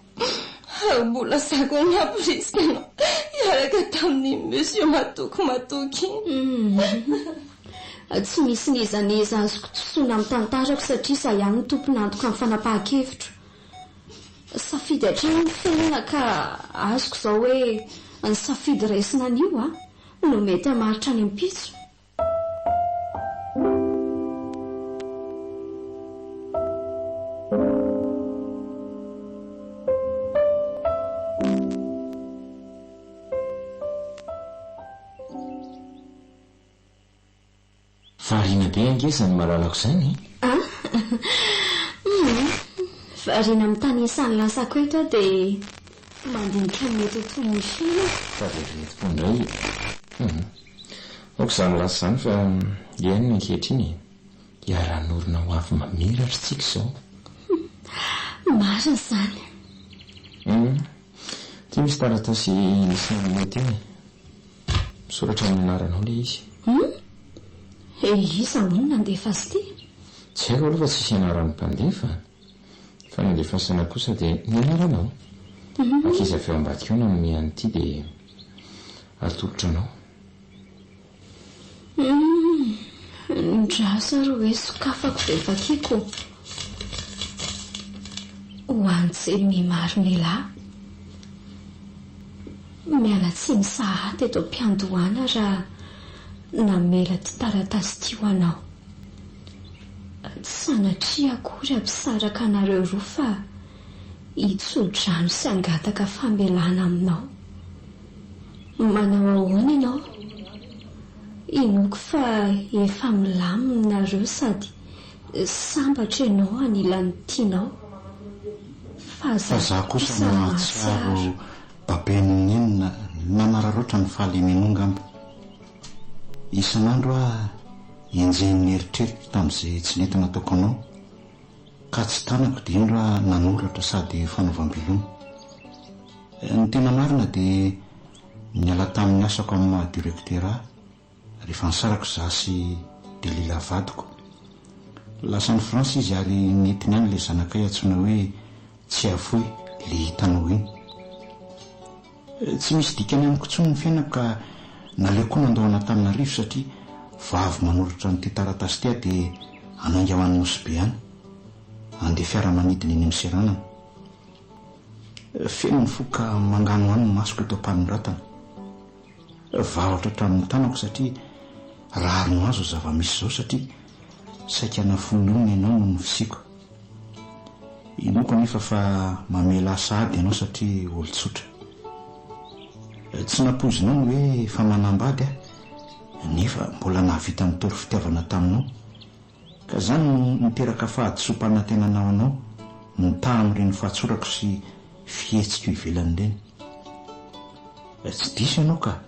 Ary mbola izaho koa no nampirisika anao hiaraka tamin'iny Monsieur Matoky Matoky iny. Tsy misy n'iza n'iza azoko disoina amin'ny tantarako satria izaho ihany no tompon'antoka amin'ny fanapahan-kevitro. Safidy hatrany ny fiainana ka azoko izao hoe ny safidy raisina anio no mety hamaritra ny ampitso. Variana be ange izany malalako izany e! Ah! Humm! Variana mitanisa ny lasako eto aho dia mandinika ny mety ho tohin'ny fiainana. Fa vetivety indray e! Humm! Aoka izany lasa izany fa hihaino ny ankehitriny e! Hiara-hanorina ho avy mamiratra isika izao. Humm! Marina izany. Humm! Ity misy taratasy nisy nanome teo e! Misoratra amin'ny anaranao ilay izy. Hum? E iza hono nandefa azy ity? Tsy haiko aloha fa tsisy anaran'ny mpandefa. Fa ny andefasana kosa dia ny anaranao. Ankizy avy ao ambadika ao nanome an'ity dia atolotra anao. Humm! Ndraso ary hoe sokafako dia vakiako. Ho an'i Jemima ary Mila. Miala tsiny sahady eto am-piandohana raha namela ity taratasy ity ho anao. Tsy sanatria akory hampisaraka anareo roa fa hitso-drano sy hangataka famelana aminao. Manao ahoana ianao? Inoako fa efa milamina nareo sady sambatra ianao anilan'ny tianao. Fa Fa za za kosa kosa mahatsiaro mahatsiaro. baben'ny nenina nanararaotra ny fahalemenao ngamba. Isan'andro aho enjehin'ny eritreritro tamin'izay tsy nety nataoko anao. Ka tsy tanako dia indro aho nanoratra sady fanaovam-beloma. Ny tena marina dia niala tamin'ny asako amin'ny maha directeur ahy rehefa nisaraka izaho sy Delila vadiko. Lasa any France izy ary nentiny any ilay zanakay antsoina hoe Tsiafoy le hitanao iny. Tsy misy dikany amiko intsony ny fiainako ka naleoko koa nandao an'Antananarivo satria vao avy manoratra an'ity taratasy ity aho dia hanainga ho any Nosy Be any. Handeha fiaramanidina eny amin'ny seranana. Feno ny foko ka manganohano ny masoko eto am-panoratana. Vahotra hatramin'ny tanako satria rariny ho ahy izao zava-misy izao satria saika nafoin'ny olona ianao noho ny fisiako. Inoako anefa fa mamela ahy sahady ianao satria olon-tsotra. Tsy nampoizinao ny hoe efa manambady aho nefa mbola nahavita nitory fitiavana taminao. Ka izany no niteraka fahadisoam-panantenana ho anao mitaha amin'ireny fahatsorako sy fihetsiko ivelany ireny. Tsy diso ianao ka!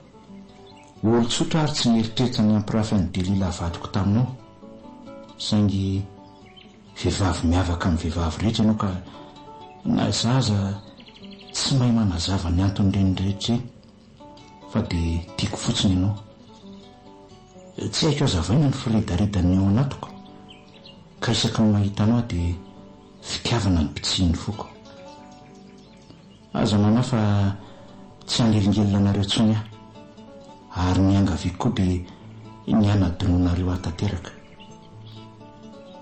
Olon-tsotra ary tsy nieritreritra ny hampirafy an'i Delila vadiko taminao. Saingy vehivavy miavaka amin'ny vehivavy rehetra ianao ka na izaho aza tsy mahay manazava ny anton'ireny rehetra ireny fa dia tiako fotsiny ianao. Tsy haiko hazavaina ny firedaredan'ny ao anatiko ka isaky ny mahita anao aho dia fitiavana no bitsihin'ny foko. Aza manahy fa tsy hanelingelina anareo intsony aho ary ny iangaviako koa dia ny hanadinoanareo ahy tanteraka.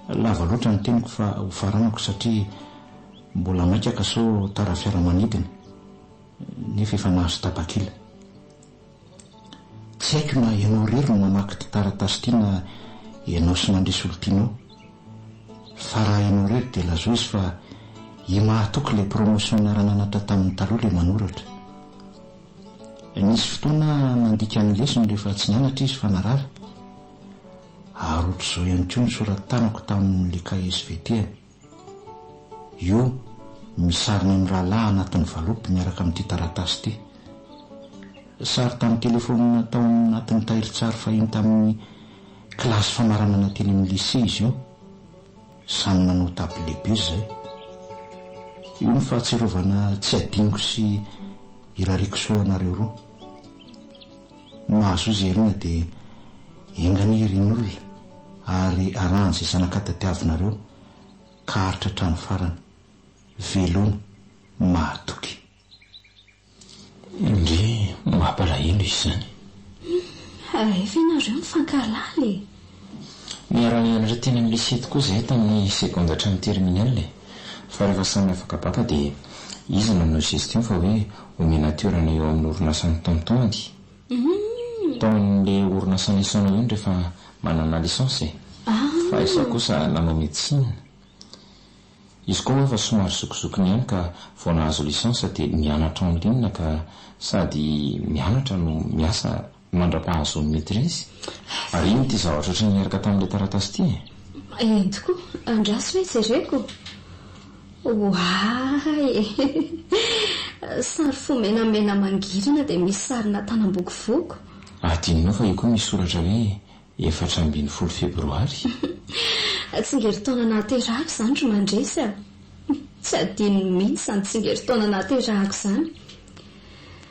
Lava loatra ny teniko fa ho faranako satria mbola maika ka sao tara fiaramanidina nefa efa nahazo tapakila. Tsy haiko na ianao irery no mamaky ity taratasy ity na ianao sy mandresy olon-tianao. Fa raha ianao irery dia lazao izy fa i Mahatoky ilay promotion niara-nanatra taminy taloha ilay manoratra. Nisy fotoana nandika ny lesony rehefa tsy nianatra izy fa narary. Ary ohatr'izao ihany koa ny sora-tanako tamin'ilay kahie SVT-ny. Io misy sarinay mirahalahy anatin'ny valopy miaraka amin'ity taratasy ity. Sary tamin'ny telefaonina tao anatin'ny tahirin-tsary fahiny tamin'ny kilasy famaranana teny amin'ny lycée izy io. Samy nanao table be izay. Io ny fahatsiarovana tsy adinoko sy irariako soa anareo roa. Mahazoa izay irina dia enga anie irin'olona ary arahan'izay zanaka tadiavinareo ka haharitra hatramin'ny farany. Veloma, mahatoky. Ndry, mampalahelo izy izany. Humm, efa ianareo mifankahalala e! Niara-nianatra teny amin'ny lycée tokoa izahay tamin'ny seconde hatramin'ny terminale e! Fa rehefa samy afaka bacc dia izy nanao gestion fa hoe omena toerana eo amin'ny orinasan'i tonton-ny. Tao amin'ilay orinasa niasanao iny rehefa manana licence e! Fa izaho kosa nanao médecine. Izy koa moa efa somary zokizokiny ihany ka vao nahazo licence dia mianatra en ligne ka sady mianatra no miasa mandra-pahazoany maitrise. Ary inona ity zavatra ohatran'ny niaraka tamin'ilay taratasy ity e? Eny tokoa, andraso hoe jereko. Oay! Sary fo menamena mangirana dia misy sarina tanam-bokovoko. Adinonao fa io koa misy soratra hoe 14 febroary. Tsingerin-taona nahaterahako izany ry Mandresy a! Tsy adinony mihitsy izany tsingerin-taona nahaterahako izany.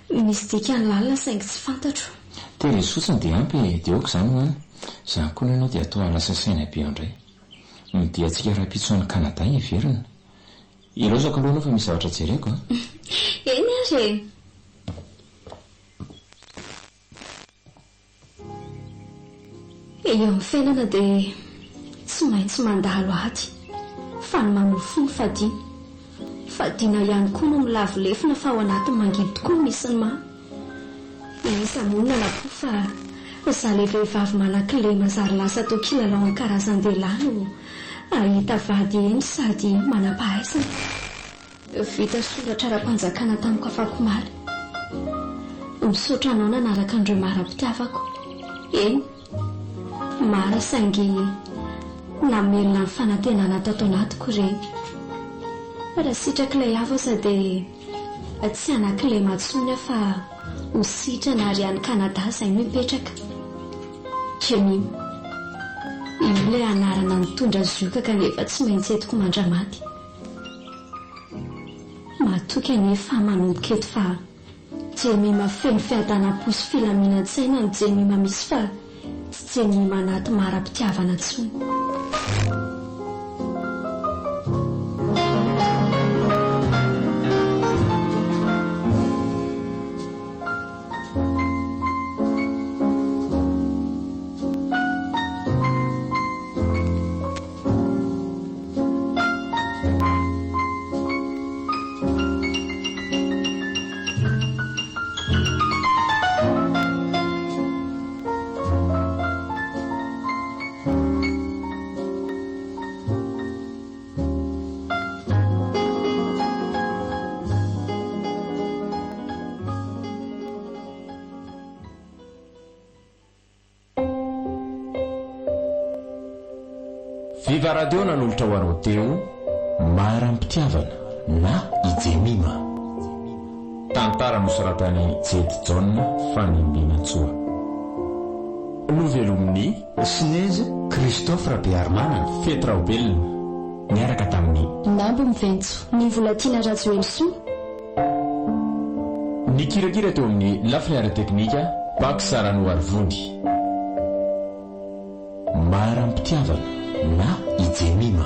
Misy dikany lalina saingy tsy fantatro. Tehirizo fotsiny dia ampy e! Dia ok izany ho an! Izany koa ianao dia toa lasa saina be ao indray. Ny diantsika rahampitso any Canada hiverina. Ilaozako aloha ianao fa misy zavatra jereko a! Eny ary e! Eo amin'ny fiainana dia tsy maintsy mandalo ady, fa ny mamoa fo no fadiana. Fadiana ihany koa no milavo lefona fa ao anatin'ny mangidy tokoa no misy ny mamy. Iza moa no nanam-po fa za le vehivavy manan-kilema zary lasa toa kilalao an-karazan-dehilahy no hahita vady hendry sady manam-pahaizana. Vita soratra ara-panjakana tamiko afakomaly. Misaotra anao nanaraka an'ireo mara-pitiavako. Eny, mara saingy namelona ny fanantenana tato anatiko ireny. Raha sitrak'ilay avo aza dia tsy hanan-kilema intsony aho fa ho sitrana ary any Canada izay no hipetraka. Jemima. Io ilay anarana nitondra zioka kanefa tsy maintsy entiko mandra-maty. Matoky anefa aho manomboka eto fa Jemima feno fiadanam-po sy filaminan-tsaina ny Jemima misy fa tsy Jemima anaty mara-pitiavana intsony. Viva Radio nanolotra ho anao teo Maram-pitiavana na i Jemima. Tantara nosoratan'i Jedy Jaona Fanimbinantsoa. Novelomin'i. Snezy Christophe Rabearimanana, Fety Raobelina, niaraka tamin'i. Namby Miventsy, Ny Volatiana Rajoelisoa. Nikirakira teo amin'ny lafiny ara-teknika, Pax Ranoarivony. Maram-pitiavana na i Jemima.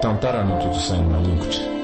Tantara notontosain'i Maningotra.